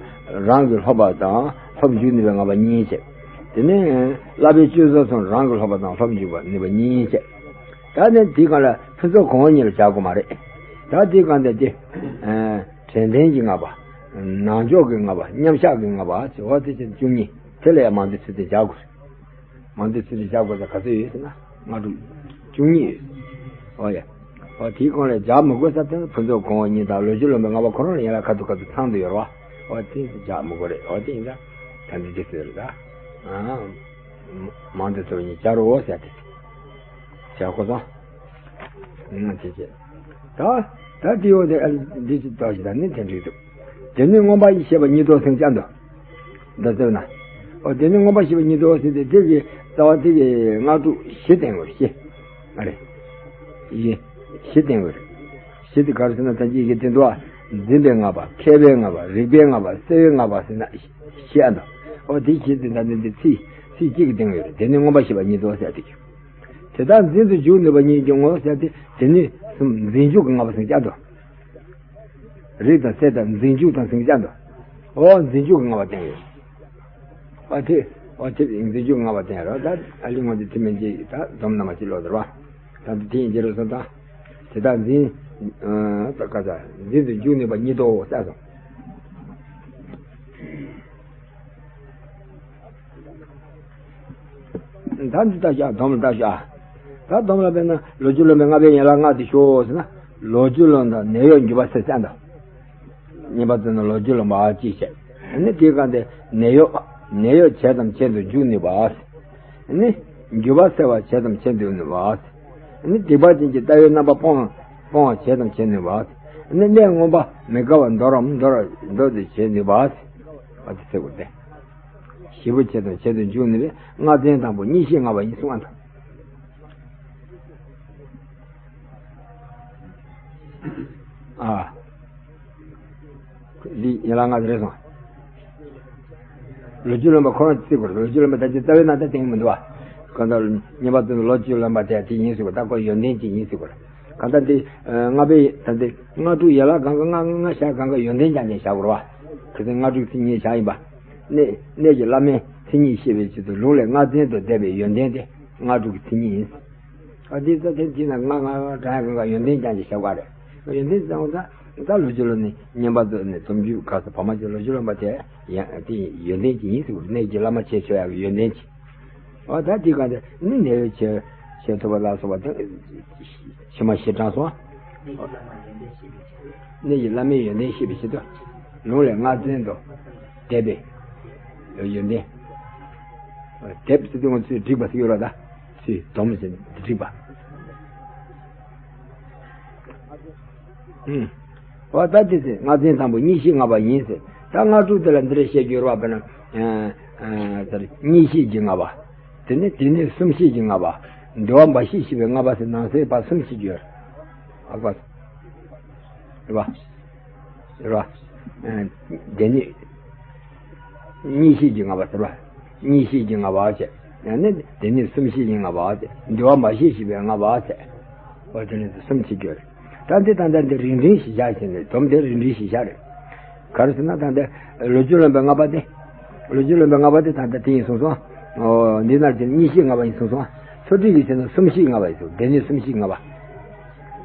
རང་གིས་སློབ་པ་དང་སློབ་འཇུག་ནུས་པའི་ལྔ་པ་གཉིས་བྱེད། དེ་ནས་བསླབ་པའི་སྤྱོད་ཚུལ་གསུམ་རང་གིས་སློབ་པ་དང་སློབ་འཇུག་པ་ནུས་པ་གཉིས་བྱེད། ད་ནི་དེའི་སྒང་ལ་ཕུན་ཚོགས་གོང་འོག་གཉིས་ལ་སྦྱར་དགོས་མ་རེད། ད་དེའི་སྒང་དེ་དེ། ཨ། དྲན་རྟེན་གྱི་ལྔ་པ། ནང་འཇོག་གི་ལྔ་པ། མཉམ་བཞག་གི་ལྔ་པ་ཟེར། འོ་དེ་བཞིན་བཅུ་གཉིས། དེ་ལ་ཡང་མང་དུ་ཚུལ་དེ་སྦྱར་དགོས། མང་དུ་ཚུལ་དེ་སྦྱར་དགོས་ད་ག་ཚོད་ཡོད་ཟེར་ན། ལྔ་དྲུག་བཅུ་གཉིས་ཡོད། འོ་ཡ། འོ་དེའི་སྒང་ལ་སྦྱར་མི་དགོས་ས་དེ་ནི་ཕུན་ཚོགས་གོང་འོག་གཉིས་དང་ལོ་རྒྱུས་ལོན་པའི་ལྔ་པ་ཁོ་རང་ལ་ཡན་ལག་ཁ་ཐུག་ཁ་ཐུག་ཚང་དུ་ཡོད་རེད་བ། འོ་དེ་སྦྱར་མི་དགོས་རེད། འོ་དེ་ཡིན་ད། ད་འདི་འདི་ཟེར་རེད་ད། ཨང་། མང་དུ་ཚུལ་གཉིས་སྦྱར་རོ་ཟེར་ཏེ། བྱ་ཁོ་ཚང་། ང་དེ་བྱེད། ད་ད་དེ་ཡོད་དེ་ཨ་འདི་ཅི་ལྟ་ཞིག་ད་ནི་དེ་འགྲིག་འདུག་དེ་ནི་མངོན་པ་ཞེས་པ་ཉིད་དོ་ཟེར་ཀྱང་འདུག་འདི་ཟེར་ན། ཨོ་དེ་ནི་མངོན་པ་ཞེས་པ་ཉིད་དོ་ཟེར་ཏེ་དེ་གི་རྩ་བ་དེ་གི་ལྔ་དྲུག་བཞི་བསྟན་དགོས་བཞི། ཨ་རེ། བཞི། བཞི་བསྟན་དགོས་རེད། བཞི་དེ་ག་རེ་ཟེར་ན་ད་ཅི་ཡི་གེ་དེ་འདུག་ཨ། འཛིན་པའི་ལྔ་པ། མཁས་པའི་ལྔ་པ། རིག་པའི་ལྔ་པ། བརྩེ་བའི་ལྔ་པ་ཟེར་ན་བཞི་ཨ་འདུག་ཨོ་དེ་བཞི་དེ་ད་ནི་འདི་ཚིག་ཚིག་གཅིག་གིས་བསྟན་དགོས་རེད། དེ་ནི་མངོན་པ་ཞེས་པ་ཉིད་དོ་ཟེར་དེ་གི། དེ་དག་འཛིན་དུ་འཇུག་ནུས་པ་ཉིད་ཀྱི་ངོ་བོ་ཟེར་ཏེ་དེ་ནི་གསུམ་འཛིན་འཇུག་གི་ལྔ་པ་ཟེར་ཀྱང་འདུག་རིག་དང་གསལ་དང་འཛིན་འཇུག་དང་ཟེར་ཀྱང་འདུག་འོ་འཛིན་འཇུག་གི་ལྔ་པ་བསྟན་ཡོད། ཨ་ཐེ། ཨ་ཐེ་འཛིན་འཇུག་ལྔ་པ་བསྟན་རོགས། ད་ཨ་ལི་ངོ་འདི་ཐེ་མན་གྱི་ད་སྡོམ་རྣམ་པ་གཅིག་ལོག་དར་བ། ད་འདི་ཐེ་ཡིན་རྗེ་རུ་སོང་ད། དེ་དག་འཛིན། ཨ་ད་ག་ད་འཛིན་དུ་འཇུག་ནུས་པ་ཉིད་དོ་ཟེར་སོང་། ད་འདི་ལྟ་བཞག་སྡོམ་ལ་ལྟ་བཞག་ད་སྡོམ་ལ་དཔེར་ན་ལོ་རྒྱུས་ལོན་པའི་ལྔ་པའི་ཡན་ལག་ལྔ་དེ་ཤོག་ཟེར་ན། ལོ་རྒྱུས་ལོན་དང་ནད་གཡོག་འགྱུར་བ་སེལ་ཟེར་འདུག་གཉིས་པ་དེ་ནི་ལོ་རྒྱུས་ལོན་པ་གཅིག་བྱས། ནི་དེའི་སྒང་དེ་ནད་གཡོག་ནད་གཡོག་བྱས་ཙམ་བྱས་དུ་འཇུག་ནུས་པ། ནི་འགྱུར་བ་སེལ་བ་བྱས་ཙམ་བྱས་འདུག་ནུས་པ། ནི་སྡིག་པ་ཅན་གྱི་ལྟ་བའི་རྣམ་པ་སྤོང་སྤོང་བ་བྱས་ཙམ་བྱས་ནུས་པ། ནི་གནས་མངོན་པ་མི་དགའ་བ་འདོར་རམ་འདོར་འདོར་དུ་བྱས་ནུས་པ། ཨ་དེ་ཚེ་གོ་སྟེ། ཞེ་པོ་བྱས་ཙམ་བྱས་དུ་འཇུག་ནུས་པའི་ལྔ་ཚན་དང་པོ་གཉིས་བཞི་ལྔ་པ་ཡིན་གསུངས་ཨ་འདུག་ཨ། འདི་ཡན་ལག་ལྔ་དེ་རེད་སོང་། ལོ་རྒྱུས་ལོན་པ་ཁོ་རང་བརྩི་དགོས་རེད། ལོ་རྒྱུས་ལོན་པ་ད་ཅི་རྩ་བའི་ནང་ད་དེང་མི་འདུག་བ། གང་ལྟར་ཉན་པ་ཚོས་ལོ་རྒྱུས་ལོན་པ་དེ་དེ་ཡིན་ཟེར་དགོས། ད་ཁོ་ཡོན་ཏན་ཅིག་ཡིན་ཟེར་དགོས་རེད། གང་ལྟར་འདི་ལྔ་པའི་ད་འདི་ལྔ་དྲུག་ཡན་ལག་གང་ག་ལྔ་ལྔ་བཞག་གང་ག་ཡོན་ཏན་རྐྱང་རྐྱང་བཞག་དགོས་རེད་བ། ཁ་སང་ལྔ་དྲུག་མཚན་ཉིད་བཞག་ཡིན་པ། གནས་གནས་ཀྱི་བླ་མའི་མཚན་ཉིད་ཤེས་པའི་ཆེད་དུ་ལུང་ལས་ལྔ་ཚན་དུ་བསྡེབས་པའི་ཡོན་ཏན་དེ་ལྔ་དྲུག་གི་མཚན་ཉིད་ཡིན། ཨ་འདི་ཚོ་དེ་དེ་ན་ང་ང་ང་དྲན་ཡ་གང་ག་ཡོན་ཏན་ཅན་གྱི་ཞབས་ཀ་རེད། ཡོན་ཏན་ཙང་ད་ད་ལོ་རྒྱུས་ལོ་ནི་ཉན་པ་ཚོ་ནི་སྡོམ་རྒྱུད་ག་ས་བ་མ་ཅིག་ལོ་རྒྱུས་ལོན་པ་དེ་ཡང་དེ་ཡོན་ཏན་ཅིག་ཡིན་ཟེར་བ་གནས་ཀྱི་བླ་མ་བྱས་ཆོག་ཡག་གི་ཡོན་ཏན་ཅིག་ཨ་ད་དེ་ག་དེ་ནི་ནད་གཡོག་བྱེད་བྱེད་ཐུབ་པ་ལ་སོགས་པ་དེ་ཕྱི་མ་ཞེ་དྲག་སོང་། གནས་ཀྱི་བླ་མའི་ཡོན་ཏན་ཤེས་པའི་ཆེད་དུ་ལུང་ལས་ལྔ་ཚན་དུ་བསྡེབས་པའི་ཡོན་ཏན། བསྡེབས་ཟེར་དུས་ང་ཚོས་བསྒྲིགས་པ་ཟེར་གྱི་ཡོད་རེད་ད། ཚུལ་སྡོམ་ཟེར་བསྒྲིགས་པ། ཨུམ། འོ་ད་དེ་ཚེ་ལྔ་ཚན་དང་པོ་གཉིས་བཞི་ལྔ་པ་ཡིན་ཟེར། ད་ལྔ་དྲུག་དེ་ལ་འདི་འདྲ་བཤད་རྒྱུ་ཡོད་རེད་བ། དཔེར་ན། ཨ་ཨ་ད་གཉིས་བཞི་གི་ལྔ་པ། དེ་ནས་དེ་ནས་གསུམ་བཞི་གི་ལྔ་པ། འདུལ་བ་འབའ་ཞིག་བཤད་པའི་ལྔ་པ་ཟེར་ནང་གསེས་པ་གསུམ་བཤད་རྒྱུ་ཡོད་རེད། ཨ་པ། རེད་བ། རེད་བ། ཨ་དེ་ནས། གཉིས་བཞི་གི་ལྔ་པ་ཟེར་བ། གཉིས་བཞི་གི་ལྔ་པ་བྱས། ཡང་ན་དེ་ནས་གསུམ་བཞི་གི་ལྔ་པ་བྱས། འདུལ་བ་འབའ་ཞིག་བཤད་པའི་ལྔ་པ་བྱས། འོ་དེ་ནས་གསུམ་བྱེད་རྒྱུ་རེད། ད་འདི་ད་ལྟ་འདི་རིང་འབྲིང་ཞིག་བཞག་བྱས་ནས་སྡོམ་དེ་རིང་འབྲིང་ཞིག་བཞག་རེད། ག་རེ་ཟེར་ན་ད་ལྟ་ལོ་རྒྱུས་ལོན་པའི་ལྔ་པ་དེ། ལོ་རྒྱུས་ལོན་པའི་ལྔ་པ་དེ་ད་ལྟ་དེ་ཡིན་གསུངས་སོང་། འོ་འདི་ན་དེ་གཉིས་བཞི་ལྔ་པ་ཡིན་གསུངས་སོང་། ཚུལ་ཁྲིམས་ཀྱི་ཆེད་ན་གསུམ་བཞི་ལྔ་པ་ཡིན་གསུངས། དེ་ནས་གསུམ་བཞི་ལྔ་པ།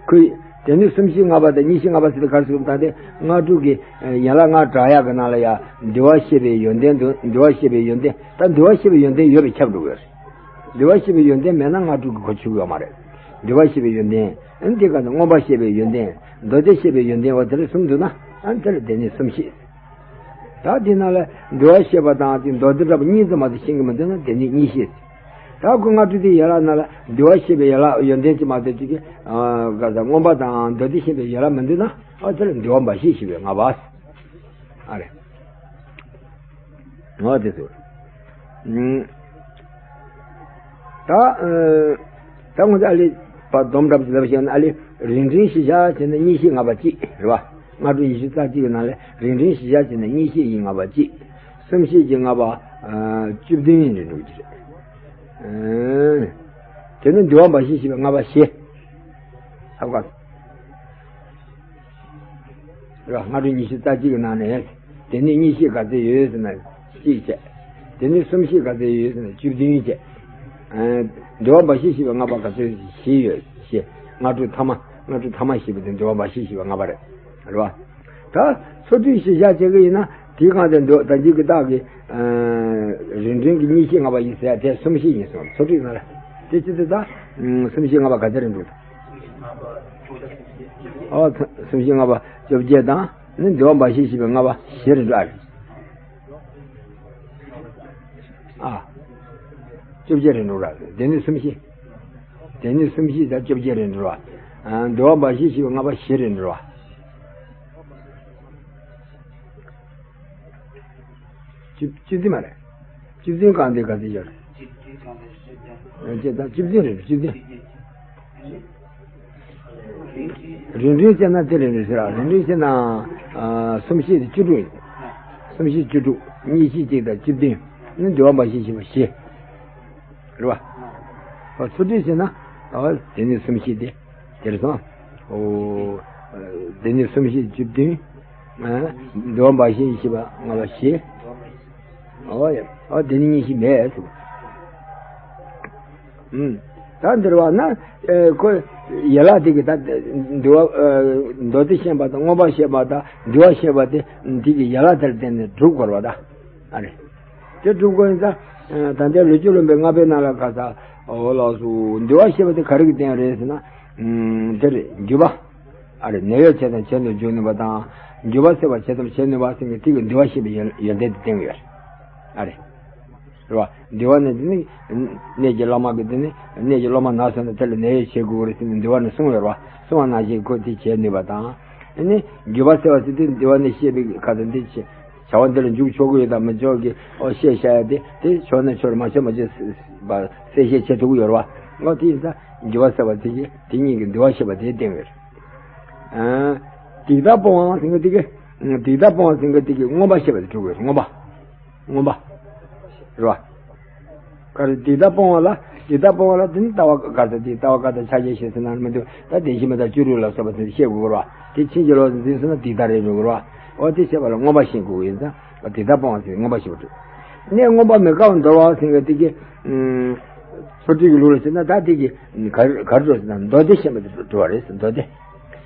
ཁོས་དེ་ནས་གསུམ་བཞི་ལྔ་པ་དང་གཉིས་བཞི་ལྔ་པ་ཟེར་ཏེ་ག་རེ་ཟེར་གི་ད་དེ་ལྔ་དྲུག་གི་ཡན་ལག་ལྔ་བགྲང་ཡག་གི་ནང་ལ་ཡང་འདུལ་བ་བཤད་པའི་ཡོན་ཏན་དང་འདུལ་བ་བཤད་པའི་ཡོན་ཏན་ད་འདུལ་བ་བཤད་པའི་ཡོན་ཏན་ཡོད་པས་ཁྱབ་འགྲོ་གི་རེད། འདུལ་བ་བཤད་པའི་ཡོན་ཏན་མེད་ན་ལྔ་དྲུག་གི་གོ་ཆོད་ཀྱི་ཡོད་མ་རེད། འདུལ་བ་བཤད་པའི་ཡོན་ཏན། ཨ་ནི་དེ་ག་ནས་མངོན་པ་བཤད་པའི་ཡོན་ཏན། མདོ་སྡེ་བཤད་པའི་ཡོན་ཏན། འོ་དེ་རིགས་གསུམ་འདུག་ན་ཨ་ནི་དེ་ལ་དེ་ནས་གསུམ་བཤད། ད་དེ་ནང་ལ་འདུལ་བ་བཤད་པ་དང་དེ་མདོ་སྡེ་འདྲ་པོ་གཉིས་ཙམ་མ་གཏོགས་ཤེས་ཀྱི་མི་འདུག་ན་དེ་ནས་གཉིས་བཤད། ད་ཁོ་ལྔ་དྲུག་དེ་ཡན་ལག་ནང་ལ་འདུལ་བ་བཤད་པའི་ཡན་ལག་ཡོན་ཏན་གྱི་མ་གཏོགས་ཅིག་གི་ག་ས་མངོན་པ་དང་མདོ་སྡེ་བཤད་པའི་ཡན་ལག་མི་འདུག་ན་ཨ་དེ་ལ་འདུལ་བ་འབའ་ཞིག་བཤད་པའི་ལྔ་པ། ཨ་རེ། ངོ་དེ་ཚོ། ཨུམ། ད་ཨ་ད་ངོ་ཚ་ཨ་ལི་པ་སྡོམ་གྲབས་ལབ་བཤད་ན་ཨ་ལི་རིང་འབྲིང་ཞིག་བཞག་བྱས་ན་གཉིས་བཞི་ལྔ་པ་གཅིག་རེད་བ། ལྔ་དྲུག་ཉི་ཤུ་རྩ་གཅིག་གི་ནང་ལས་རིང་འབྲིང་ཞིག་བཞག་བྱས་ན་གཉིས་བཞི་ཡི་ལྔ་པ་གཅིག་གསུམ་བཞི་གི་ལྔ་པ་ཨ་བཅུ་བདུན་ཡིན་རེད་འགྲོ་གི་རེད། ཨ་དེ་ནི་འདུལ་བ་འབའ་ཞིག་བཤད་པའི་ལྔ་པ་བཞི། ཧ་གོ། ར་ལྔ་དྲུག་ཉི་ཤུ་རྩ་གཅིག་གི་ནང་ནས། དེ་ནས་གཉིས་བཤད་ག་ཚོད་ཡོད་ཟེར་ན་གཅིག་བྱས། དེ་ནས་གསུམ་བཤད་ག་ཚོད་ཡོད་ཟེར་ན་བཅུ་བདུན་བྱས། ཨ་འདུལ་བ་འབའ་ཞིག་བཤད་པའི་ལྔ་པ་ག་ཚོད་བཞི་ཡོད་ཞེས་ལྔ་དྲུག་ཐ་མ་ལྔ་དྲུག་ཐ་མ་བཤད་པ་དེ་འདུལ་བ་འབའ་ཞིག་བཤད་པའི་ལྔ་པ་རེད། རེད་བ། ད་ཚོ་ཁྲིད་གཞི་བཞག་བྱེད་ཀྱི་ཡིན་ན་དེའི་སྒང་དེ་འདུག་ད་འཇིག་གི་རྟགས་ཀྱི་རིགས་མགྲིན་གྱི་གཉིས་བཞི་ལྔ་པ་ཡིན་ཟེར་དེ་གསུམ་བཞི་ཡིན་གསུངས། ཚོ་ཁྲིད་ནང་ལ་དེ་ཅི་ཙི་ད་གསུམ་བཞི་ལྔ་པ་ག་ཚོད་རེད་འདུག་ཨོ་གསུམ་བཞི་ལྔ་པ་བཅོ་བརྒྱད་དང་ནི་འདུལ་བ་འབའ་ཞིག་བཞི་པའི་ལྔ་པ་བཞི་རེད་འདུག་ཨ་རེད། ཨ། བཅོ་བརྒྱད་རེད་འགྲོ་ར། སྡེ་སྣོད་གསུམ་བཞི། སྡེ་སྣོད་གསུམ་བཞི་དང་བཅོ་བརྒྱད་རེད་འགྲོ་ར། ཨ། འདུལ་བ་འབའ་ཞིག་བཞི་པའི་ལྔ་པ་བཞི་རེད་འགྲོ་ར། བཅུ་བཅུ་བདུན་མ་རེད། བཅུ་བདུན་གང་དེ་ག་ཚོད་ཡོད་རེད། བཅུ་བདུན་གང་དེ་བཅུ་བདུན། ཨ། བཅུ་བདུན་རེད། བཅུ་བདུན། རིགས་མགྲིན་བྱས་ན་དེ་རེད་རེད་ཟེར་ར། རིགས་མགྲིན་བྱས་ན་ཨ་གསུམ་བཞི་དེ་བཅུ་དྲུག་ཡིན། གསུམ་བཞི་བཅུ་དྲུག་གཉིས་བཞི་གཅིག་དང་བཅུ་བདུན་ནི་འདུལ་བ་འབའ་ཞིག་བཞི་པ་བཞི་རེད་བ། ཨ། ཚོ་ཁྲིད་བྱས་ན་ཨ་སྡེ་སྣོད་གསུམ་བཞི་དེ་དེར་སོང་། ཨོ། སྡེ་སྣོད་གསུམ་བཞི་བཅུ་བདུན། ཨ། འདུལ་བ་འབའ་ཞིག་བཞི་པ་ལྔ་པ་བཞི། ཨོ་ཡ། ཨོ་དེ་ནི་གཉིས་བཞི་མེད་ཟེར། ཨུམ། ད་འདིར་བ་ན་ཨེ་ཁོ་ཡན་ལག་དེ་གི་ད་འདུལ་བ་ཨེ་མདོ་སྡེ་ཤེས་པ་དང་མངོན་པ་ཤེས་པ་དང་འདུལ་བ་ཤེས་པ་དེ་དེ་གི་ཡན་ལག་དེར་བརྟེན་ནས་སྒྲུབ་དགོས་རེད་བ་ད། ཨ་རེ། དེ་སྒྲུབ་དགོས་ཡིན་ཙང་ད་ལྟའི་ལོ་རྒྱུས་ལུང་པའི་ལྔ་པའི་ནང་ལ་ག་ས་འོ་ལགས་སོ། འདུལ་བ་ཤེས་པ་དེ་ག་རེ་གི་རྟེན་རེད་ཟེར་ན། ཨུམ། དེ་རེད། འཇུག་པ། ཨ་རེ། ནད་གཡོག་བྱས་དང་བྱེད་དུ་འཇུག་ནུས་པ་དང་། འཇུག་པ་སེལ་བར་བྱེད་དམ་བྱེད་ནུས་པ་ཟེར་མཁན་དེ་གི་འདུལ་བ་ཤེས་པའི་ཡོན་ཡོན་ཏན་དེ་བསྟན་གྱི་ཡོད་རེད། ཨ་རེ། འདུལ་བ་ནི་དེ་ནི་གནས་ཀྱི་བླ་མ་གི་དེ་ནི་གནས་ཀྱི་སློབ་མ་ན་སོང་ན་དེ་ལ་ནད་གཡོག་བྱེད་དགོས་རེད་ཟེར་ནས་འདུལ་བ་ནི་གསུངས་ཡོད་རེད་བ། གསུངས་པ་ནང་བཞིན་ཁོ་དེ་བྱེད་ནུས་པ་དང་། དེ་ནི་འཇུག་པ་སེལ་བ་ཟེར་དུས་འདུལ་བ་ནི་ཤེས་པའི་ཁ་དང་འདི་བྱེད། བྱ་བ་འདི་ལ་འཇུག་ཆོག་གི་ཡོད་དང་མི་ཆོག་གི་ཨོ་ཤེས་བྱ་ཡ་དེ་དེ་ཆོག་ན་ཆོག་མ་ཆོག་མ་ཆོག་གསལ་བཤད་བྱེད་ཐུབ་ཀྱི་ཡོད་རེད་བ། ཨོ་དེ་ཡིན་ཙང་འཇུག་པ་སེལ་བ་དེ་གིས་དེ་གཉིས་ཀྱི་འདུལ་བ་ཤེས་པ་དེ་བསྟན་ཡོད་རེད། ཨ། སྡིག་ལྟ་སྤོང་བ་ཟེར་མཁན་དེ་གི་སྡིག་ལྟ་སྤོང་བ་ཟེར་མཁན་དེ་གི་མངོན་པ་ཤེས་པ་དེ་གྲུབ་ཀྱི་ཡོད་རེད། མངོན་པ། མངོན་པ། རེད་བ། ག་རེ་སྡིག་ལྟ་སྤོང་བ་ལ་སྡིག་ལྟ་སྤོང་བ་ལ་དེ་ནི་ལྟ་བ་ག་རེ་ཟེར་དེ་ལྟ་བ་ག་དང་ཆ་ཤས་ཤེས་ཟེར་ན་མི་འདུག་ད་བདེན་བཞི་མི་རྟག་བཅུ་དྲུག་ལ་སོགས་པ་དེ་ཤེས་དགོས་རེད་བ། དེ་ཕྱིན་ཅི་ལོག་འཛིན་སོང་ན་སྡིག་ལྟ་རེད་འགྲོ་གི་རེད་བ། འོ་དེ་བྱས་པ་ལ་མངོན་པ་ཤེས་དགོས་ཡིན་ཙང་སྡིག་ལྟ་སྤོང་བ་ཟེར་མངོན་པ་ཤེས་པ་འགྲུབ། གནས་མངོན་པ་མི་རྟག་འདོར་བ་ཟེར་མཁན་དེ་གི་ཚོ་ཁྲིད་ཀྱི་ལུགས་ལ་བྱས་ན་ད་དེ་གི་ག་རེ་ག་རེ་འགྲོ་ཟེར་ན་མདོ་སྡེ་ཤེས་པ་དེ་འགྲོ་བ་རེད་ཟེར། མདོ་སྡེ།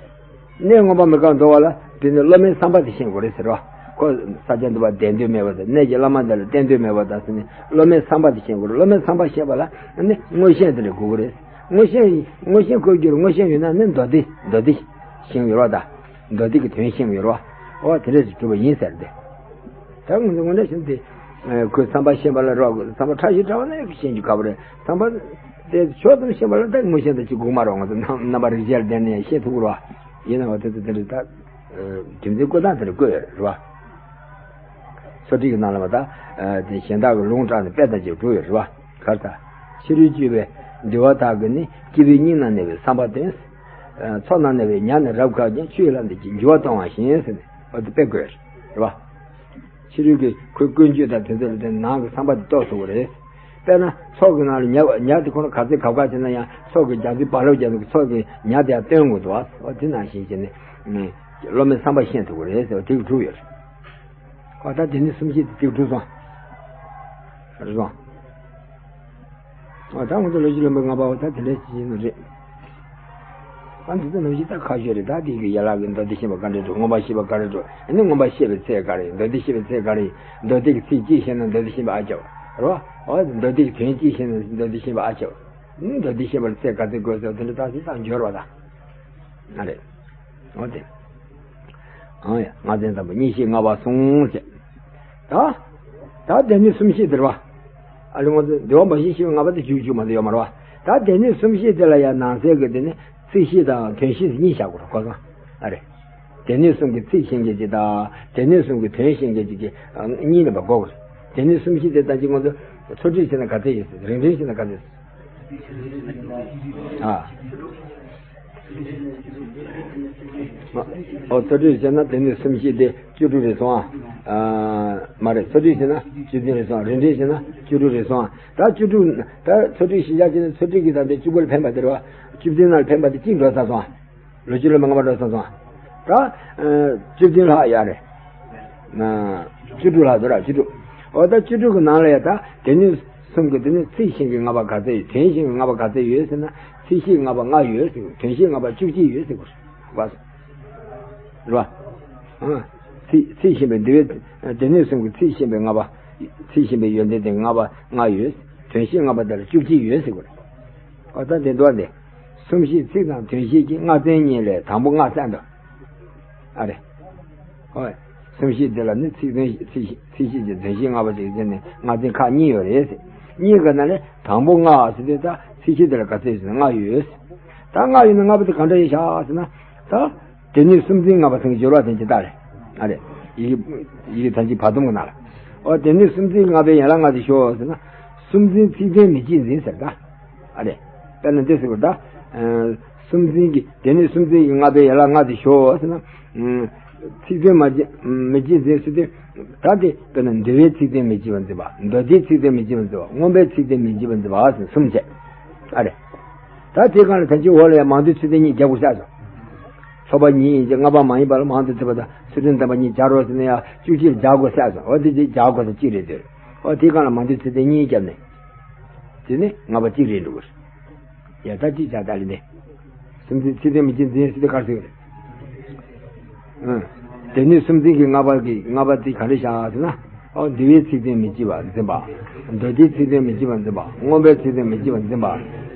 གནས་མངོན་པ་མི་རྟག་འདོར་བ་ལ་དེ་ནི་སློབ་མའི་བསམ་པ་དེ་ཤེས་དགོས་རེད་ཟེར་བ། ཁོ་ས་སྐྱ་འདུས་པ་བདེན་དོན་མེད་པ་དང་གནས་ཀྱི་བླ་མ་འདི་ལ་བསྟེན་དོན་མེད་པ་དང་ཟེར་ནས་སློབ་མའི་བསམ་པ་དེ་ཤེས་དགོས་རེད། སློབ་མའི་བསམ་པ་ཤེས་པ་ལ་ནི་མངོན་ཤེས་དེ་འདྲ་དགོས་ཀྱི་རེད། མངོན་ཤེས་མངོན་ཤེས་དགོས་ཀྱི་རེད། མངོན་ཤེས་ཡོད་ན་ནི་མདོ་སྡེ་མདོ་སྡེ་ཤེས་ཡོད་རེད་བ། ད་མདོ་སྡེ་གི་དོན་ཤེས་ཡོད་རེད་བ། འོ་དེ་འདྲ་ཞིག་གྲུབ་པ་ཡིན་ཟེར་ཏེ། ད་ང་ཚོ་དངོས་གནས་བྱས་ཏེ། ཁོའི་བསམ་པ་ཤེས་པ་ལ་རོགས་བསམ་པ་ཕྲ་ཞིང་ཕྲ་བ་ནི་ཤེས་རྒྱུ་དཀའ་པོ་རེད། བསམ་པ་དེ་ཕྱོགས་ཙམ་ཤེས་པ་ལ་ད་མངོན་ཤེས་དང་གཅིག་དགོས་མ་རེད། ང་ཚོ་རྣམ་རྣམ་པ་རིག་བྱེད་ལ་བརྟེན་ནས་ཤེས་ཐུབ་ཀྱི་རེད་བ། ཡིན་ནའང་དེ་ཚོ་དེ་འདྲ་ད་རྒྱུ་མཚན་བཀོད་སྟངས་དེ་འདྲ་བཀོད་ཡོད་རེད་བ། ཚོ་ཁྲིད་ཀྱི་ནང་ལ་མ་ད་དེ་གཞན་དག་གི་ལུང་དྲངས་ནས་དཔེ་དང་བཅས་བསྒྲུབས་ཡོད་རེད་བ། གར་ད། ཕྱི་རོལ་སྤྱོད་པའི་འདུལ་བ་དག་གི་ནི་སྐྱེས་བུའི་སྙིང་ན་གནས་པའི་བསམ་པ་སྟོན། ཚོགས་ན་གནས་པའི་ཉ་ནི་རབ་ཁ་ཀྱང་ཆུ་ཡི་ལམ་དུ་འགྱུར་བ་གཏོང་བ་བཞིན་ཟེར་ནས་འོ་དེ་དཔེ་བཀོད་རེད་བ། ཕྱི་རོལ་གྱི་ཁོའི་ཀུན་སྤྱོད་དང་དེ་ཚོ་ལ་བརྟེན་ནང་གི་བསམ་པ་དེ་རྟོགས་ཐུབ་ཀྱི་རེད། དཔེར་ན་ཚོགས་ཀྱི་ནང་ལ་ཉ་ཉ་དེ་ཁོ་ན་ག་ཚོད་གབ་ག་བྱས་ན་ཡང་ཚོགས་ཀྱི་རྒྱ་མཚོའི་རྦ་རླབས་ཀྱང་ཚོགས་ཀྱི་ཉ་དེ་ཡང་སྟོན་དགོས་འདུག་བ། འོ་དེ་ནང་བཞིན་བྱས་ནས་སློབ་མའི་བསམ་པ་ཤེས་ཐུབ་ཀྱི་རེད་ཟེར་བ་དེ་གི་གྲུབ་ཡོད་རེད། ཨ་ད་དེ་ནི་གསུམ་བཤད་དེ་ཏིག་འགྲུབ་སོང་། རེད་སོང་། ཨ་ད་ང་ཚོ་ལོ་རྒྱུས་ལོན་པའི་ལྔ་པ་བ་ད་དེ་འདྲ་ཞིག་ཡིན་ནི་རེད། ཨ་འདི་ཚོ་ནམ་ཞིག་ད་ཁ་ཤོད་རེད། ད་དེ་གི་ཡན་ལག་གི་མདོ་སྡེ་ཤེས་པ་ག་འདྲ་འགྲོ། མངོན་པ་ཤེས་པ་ག་འདྲ་འགྲོ། ཨ་ནི་མངོན་པ་ཤེས་པའི་ཚད་ག་རེ་ཡིན། མདོ་སྡེ་ཤེས་པའི་ཚད་ག་རེ་ཡིན། མདོ་སྡེ་གི་ཚིག་གཅིག་ཤེས་ན་མདོ་སྡེ་ཤེས་པ་ཨ་ཁྱབ་རེད་བ། ཨོ་མདོ་སྡེ་གི་དོན་གཅིག་ཤེས་ན་མདོ་སྡེ་ཤེས་པ་ཨ་ཁྱབ། ཨ་ནི་མདོ་སྡེ་ཤེས་པ་ལ་ཚད་ག་ཚོད་དགོས་ཟེར་བ་དེ་འདྲ་ད་ཞིག་ད་འབྱོར་བ་ད། ཨ་རེད། འོ་དེ། ཨང་ཡ་ལྔ་ཚན་དང་པོ་གཉིས་བཤད་ལྔ་པ་གསུངས་བྱས། ད། ད་སྡེ་སྣོད་གསུམ་བཤད་དེ་རེད་བ། ཨ་ལེ་ང་ཚོ་འདུལ་བ་འབའ་ཞིག་བཤད་ལྔ་པ་དེ་བཅུ་བཅུ་མ་གཏོགས་ཡོད་མ་རེད་བ། ད་སྡེ་སྣོད་གསུམ་བཤད་དེ་ལ་ཡང་ནང་གསེས་ཀྱི་དེ་ནི་ཚིག་བཤད་དང་དོན་བཤད་གཉིས་བཞག་དགོས་རེད་གོ་སོང་། ཨ་རེད། སྡེ་སྣོད་གསུམ་གྱི་ཚིག་ཤེས་མཁན་ཅིག་དང་སྡེ་སྣོད་གསུམ་གྱི་དོན་ཤེས་མཁན་ཅིག་གི་གཉིས་ལ་བགོ་དགོས་རེད། སྡེ་སྣོད་གསུམ་བཤད་དེ་ད་ཅིག་ང་ཚོ་ཚོ་ཁྲིད་བྱས་ན་ག་ཚད་ཡོད་ཟེར། རིམ་རིམ་བྱས་ན་ག་ཚད་ཡོད་ཟེར། ཨ། ཨོ་ཚོ་ཁྲིད་བྱས་ན་དེ་ནི་གསུམ་བཤད་དེ་བཅུ་དྲུག་རེད་སོང་ཨ། མ་རེད། ཚོ་ཁྲིད་བྱས་ན་བཅུ་བདུན་རེད་སོང་། རེ་འདྲེས་བྱས་ན་བཅུ་དྲུག་རེད་སོང་ཨ། ད་བཅུ་དྲུག་ད་ཚོ་ཁྲིད་གཞི་བཞག་བྱས་ན་ཚོ་ཁྲིད་ཀྱི་ད་ལྟའི་བཅུ་དགུ་ལ་ཕན་པ་དེ་རེད་བ། བཅུ་བདུན་ནང་ལ་ཕན་པ་དེ་གཅིག་འགྲོ་ཚར་སོང་ཨ། ལོ་བཅུ་ལོ་མ་ལྔ་པ་འགྲོ་ཚར་སོང་ཨ། ད་བཅུ་བདུན་ལྷག་ཡོད་རེད། བཅུ་དྲུག་ལྷག་འདུག་ར། བཅུ་དྲུག་ཨོ་ད་བཅུ་དྲུག་གི་ནང་ལ་ཡ་ད་དེ་ནི་གསུམ་གྱི་དེ་ནི་ཚིག་ཤེས་མཁན་ལྔ་པ་ག་ཚད་ཡོད། དོན་ཤེས་མཁན་ལྔ་པ་ག་ཚད་ཡོད་ཟེར་ན་ཚིག་ཤེས་ལྔ་པ་ལྔ་ཡོད་ཟེར། དོན་ཤེས་ལྔ་པ་བཅུ་གཅིག་ཡོད་ཟེར་དགོས་རེད་བ། ཚིག་ཚིག་ཤེས་པའི་འདི་བའི་སྡེ་སྣོད་གསུམ་གྱི་ཚིག་ཤེས་པའི་ལྔ་པ། ཚིག་ཤེས་པའི་ཡོན་ཏན་དེ་ལྔ་པ་ལྔ་ཡོད། དོན་ཤེས་ལྔ་པ་དེ་ལ་བཅུ་གཅིག་ཡོད་ཟེར་དགོས་རེད། ཨོ་ད་དེ་འདུག་སྟེ། གསུམ་བཤད་ཚིག་དང་དོན་ཤེས་ཀྱི་ལྔ་ཚན་གཉིས་ལས་དང་པོ་ལྔ་བསྟན་ཏོ། ཨ་རེ། ཨོ། གསུམ་བཤད་དེ་ལ་ནི་ཚིག་དོན་ཚིག་ཚིག་ཤེས་ཀྱི་དོན་ཤེས་ལྔ་པ་ཅིག་བྱས་ནས་ལྔ་ཚན་ཁག་གཉིས་ཡོད་རེད་ཟེར། གཉིས་ཀ་ན་ལས་དང་པོ་ལྔ་ཟེར་དུས་ད་ཚིག་ཤེས་དེ་ལ་ག་ཚོད་ཟེར་ན་ལྔ་ཡོད་ཟེར། ད་ལྔ་ཡོད་ན་ལྔ་པ་དེ་ག་འདྲ་ཡིན་ཤག་ཟེར་ན། ད། སྡེ་སྣོད་གསུམ་འཛིན་ལྔ་པ་ཚང་གི་སྦྱོར་བ་དེ་ཇི་ལྟར་རེད། ཨ་རེད། ཡི་གེ་ཡི་གེ་ཐམས་ཅད་བར་སྡོམ་གྱི་ནང་ལ། ཨོ་སྡེ་སྣོད་གསུམ་འཛིན་ལྔ་པའི་ཡན་ལག་ལྔ་དེ་ཤོག་ཟེར་ན། གསུམ་འཛིན་ཚིག་དོན་མི་གཅིག་འཛིན་ཟེར་ད། ཨ་རེད། དཔེར་ན་འདི་ཟེར་བ་ད། གསུམ་འཛིན་གྱི་སྡེ་སྣོད་གསུམ་འཛིན་གྱི་ལྔ་པའི་ཡན་ལག་ལྔ་དེ་ཤོག་ཟེར་ན། ཚིག་དོན་མ་གཅིག་མི་གཅིག་འཛིན་ཟེར་དུས། ད་དེ་དཔེར་ན་འདུལ་བའི་ཚིག་དོན་མི་གཅིག་པ་འཛིན་པ། མདོ་སྡེའི་ཚིག་དོན་མི་གཅིག་པ་འཛིན་པ། མངོན་པའི་ཚིག་དོན་མི་གཅིག་པ་འཛིན་པ་ཟེར་གསུམ་བྱས། ཨ་རེད། ད་དེ་གང་ལ་ད་ཅི་འོག་ལ་ཡང་མང་འདུས་ཚིག་དོན་གཉིས་རྒྱབ་དགོས་ས་སོ། ཚོགས་པ་གཉིས་ཡིན་གྱི་ལྔ་པ་མ་ཡིན་པ་ལ་མང་དུ་ཐེ་བ་དང་ཚུལ་ཁྲིམས་ལྡན་པ་གཉིས་སྦྱར་རོགས་ཟེར་ན་ཡང་བཅུ་གཅིག་སྦྱར་དགོས་ས་སོ། འོ་དེ་དེ་སྦྱར་དགོས་ས་གཅིག་རེད་འདོད། འོ་དེ་གང་ལ་མང་འདུས་ཚིག་དོན་གཉིས་བརྒྱབ་ནས། དེ་ནི་ལྔ་པ་གཅིག་རེད་འགྲོ་གི་རེད། ཡ་ད་གཅིག་བྱ་ད་ལི་ནི། གསུམ་འཛིན་ཚིག་དོན་མི་གཅིག་འཛིན་ཟེར་དེ་གར་ཟེར་གི་རེད། ཨང་། སྡེ་སྣོད་གསུམ་འཛིན་གྱི་ལྔ་པ་གི་ལྔ་པ་དེ་ག་རེ་བཞག་ཟེར་ན། ཨོ་འདུལ་བའི་ཚིག་དོན་མི་གཅིག་པ་འཛིན་པ། མདོ་སྡེའི་ཚིག་དོན་མི་གཅིག་པ་འཛིན་པ། མངོན་པའི་ཚིག་དོན་མི་གཅིག་པ་འཛིན་པ།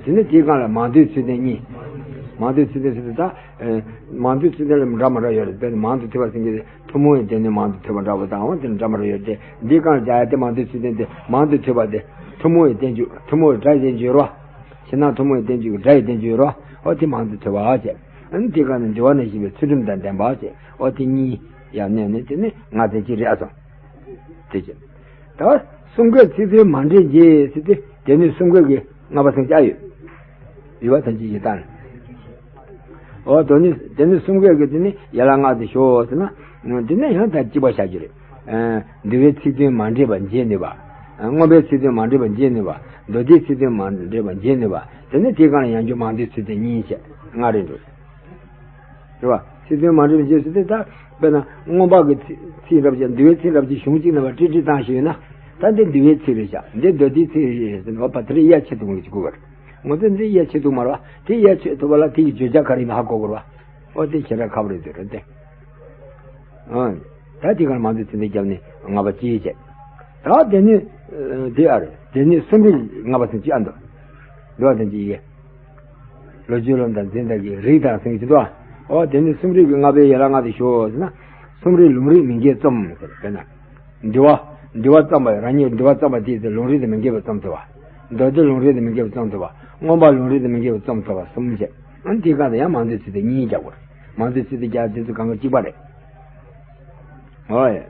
དེ་ནི་དེའི་སྒང་ལ་མང་འདུས་ཚིག་དོན་གཉིས། མང་འདུས་ཚིག་དོན་ཟེར་དུས་ད། མང་འདུས་ཚིག་དོན་ལ་འདྲ་མི་འདྲ་ཡོད་རེད། དཔེར་ན་མང་དུ་ཐོས་པ་ཟེར་གྱི་ཐུན་མོང་བའི་སྡེ་སྣོད་མང་དུ་ཐོས་པ་འདྲ་བོ་དང་འོ་དེ་འདྲ་མི་འདྲ་ཡོད་དེ། འདིའི་སྒང་ལ་སྦྱར་ཡ་དེ་མང་འདུས་ཚིག་དོན་དེ་མང་དུ་ཐོས་པ་དེ་ཐུན་མོང་བའི་བསྟན་བཅོས་ཐུན་མོང་བའི་སྒྲ་ཡི་བསྟན་བཅོས་ཡོད་རེད་བ། ཕྱི་ནང་ཐུན་མོང་བའི་བསྟན་བཅོས་ཀྱི་སྒྲ་ཡི་བསྟན་བཅོས་ཡོད་རེད་བ། འོ་དེ་མང་དུ་ཐོས་པ་བྱས། ཨ་ནི་དེའི་སྒང་ལ་འདུལ་བ་ནང་བཞིན་པའི་ཚུལ་ཁྲིམས་དང་ལྡན་པ་བྱས། འོ་དེ་གཉིས་ཡང་གནས་ནས་དེ་ནི་ལྔ་ཚན་གཅིག་རེད་ཨ་སོ། དེ་བྱས། ད་གསུམ་ཀའི་ཚིག་དོན་མ་འདྲེས་འབྱེད་ཟེར་ཏེ་སྡེ་སྣོད་གསུམ་ཀའི་གི་ལྔ་པ་ཚང་གཅིག་ཡོད། ཡོད་པ་ཐམས་ཅད་ཀྱི་བཏང་། འོ་དོ་ནི་སྡེ་སྣོད་གསུམ་ཀའི་གི་དེ་ནི་ཡན་ལག་ལྔ་དེ་ཤོག་ཟེར་ན། དེ་ནི་ཡང་ད་གཅིག་པ་བྱ་རྒྱུ་རེད། འདུལ་བའི་ཚིག་དོན་མ་འདྲེས་པ་འབྱེད་ནུས་པ། མངོན་པའི་ཚིག་དོན་མ་འདྲེས་པ་འབྱེད་ནུས་པ། མདོ་སྡེའི་ཚིག་དོན་མ་འདྲེས་པ་འབྱེད་ནུས་པ། དེ་ནི་དེའི་སྒང་ལ་ཡང་བསྐྱར་མང་འདུས་ཚིག་དོན་གཉིས་བྱས་ལྔ་རེ་འགྲོ། རེད་བ། ཚིག་དོན་མ་འདྲེས་པ་འབྱེད་ཟེར་དུས་ད། དཔེར་ན་མངོན་པ་གི་ཚིག་ཚིག་རབ་བྱས་འདུལ་བའི་ཚིག་རབ་བྱས་གཞུང་གཅིག་ནང་བ་ཀྲིག་ཀྲིག་བཏང་ཞིག་ཡོད་ན། ད་འདི་འདུལ་བའི་ཚིག་རེད་བཞག་འདི་མདོ་སྡེའི་ཚིག་རེད་ཟེར་ན་བ་ད་དེ་རེད་དབྱེ་ཕྱེ་ཐུབ་མི་འདུག་གོ་གི་རེད། ངོ་ཚ་འདི་དབྱེ་ཕྱེ་ཐུབ་མ་རེད་བ། དེ་དབྱེ་ཕྱེ་ཐུབ་པ་ལ་དེ་ཡི་བརྗོད་བྱ་ག་རེ་ཡིན་ན་ཧ་གོ་དགོས་རེད་བ། ཨོ་དེ་ཞེ་དྲག་ཁག་པོ་རེད་འདོད་རེད་དེ། ཨང་། ད་དེ་གར་མང་དུ་ཚིག་འདི་བརྒྱབ་ནས་ལྔ་པ་གཅིག་བྱས། ད་སྡེ་སྣོད། དེ་ཨ་རེད་སྡེ་སྣོད་གསུམ་རེ་ལྔ་པ་ཚིག་གཅིག་ཨ་འདུག་འདུལ་བ་དོན་གཅིག་ཡི་གེ་ལོ་རྒྱུས་ལམ་དང་འཛིན་སྟངས་ཀྱི་རིགས་དང་ཟེར་གྱི་འདུག་ཨོ་དེ་ནི་གསུམ་རིག་གི་ལྔ་པའི་ཡན་ལག་ལྔ་དེ་ཞུའོ་ཟེར་ན། གསུམ་རིག་ལུང་རིགས་མི་འགལ་རྩོམ་ཟེར་དཔེར་ན། འདུལ་བ། འདུལ་བ་རྩོམ་པ་རང་ཉིད་འདུལ་བ་རྩོམ་པ་དེའི་ཚེ་ལུང་རིགས་དང་མི་འགལ་བའི་རྩོམ་ཐུབ་པ། མདོ་སྡེ་ལུང་རིགས་དང་མི་འགལ་བའི་རྩོམ་ཐུབ་པ། མངོན་པ་ལུང་རིགས་དང་མི་འགལ་བའི་རྩོམ་ཐུབ་པ་གསུམ་བྱས། ཨ་ནི་དེའི་སྒང་དུ་ཡང་མང་འདུས་ཚིག་དེ་གཉིས་རྒྱག་དགོས། མང་འདུས་ཚིག་དེ་རྒྱག་དེ་ཚོ་གང་ག་གཅིག་པ་རེད། ཨོ་ཡ།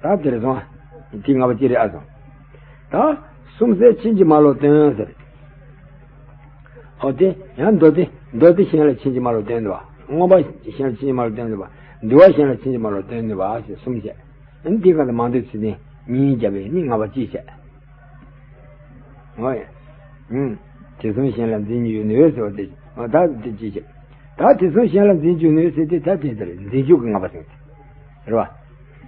ད་དེ་རེད་སོང་། དེ་ལྔ་པ་གཅིག་རེད་ཨ་སོང་། ད་གསུམ་གསལ་ཕྱིན་ཅི་མ་ལོག་སྟོན་ཟེར། ཨོ་དེ་ཡང་མདོ་སྡེ་མདོ་སྡེ་གཞན་ལ་ཕྱིན་ཅི་མ་ལོག་སྟོན་ནུས་པ། མངོན་པ་གཞན་ལ་ཕྱིན་ཅི་མ་ལོག་སྟོན་ནུས་པ། འདུལ་བ་གཞན་ལ་ཕྱིན་ཅི་མ་ལོག་སྟོན་ནུས་པ་ཞེས་གསུམ་བྱས། ཨ་ནི་དེའི་སྒང་དུ་མང་འདུས་ཚིག་དེ་གཉིས་བརྒྱབ་པས་ནི་ལྔ་པ་གཅིག་བྱས། ཨོ་ཡ། ཨུམ། དེ་གསུམ་གཞན་ལ་འཛིན་རྒྱུ་ནུས་ཟེར་བ་དེ། ཨོ་ད་དེ་གཅིག་བྱས། ད་དེ་གསུམ་གཞན་ལ་འཛིན་རྒྱུ་ནུས་ཟེར་དེ་ད་དེ་ལྟར་འཛིན་རྒྱུ་གི་ལྔ་པ་ཟེར། རེད་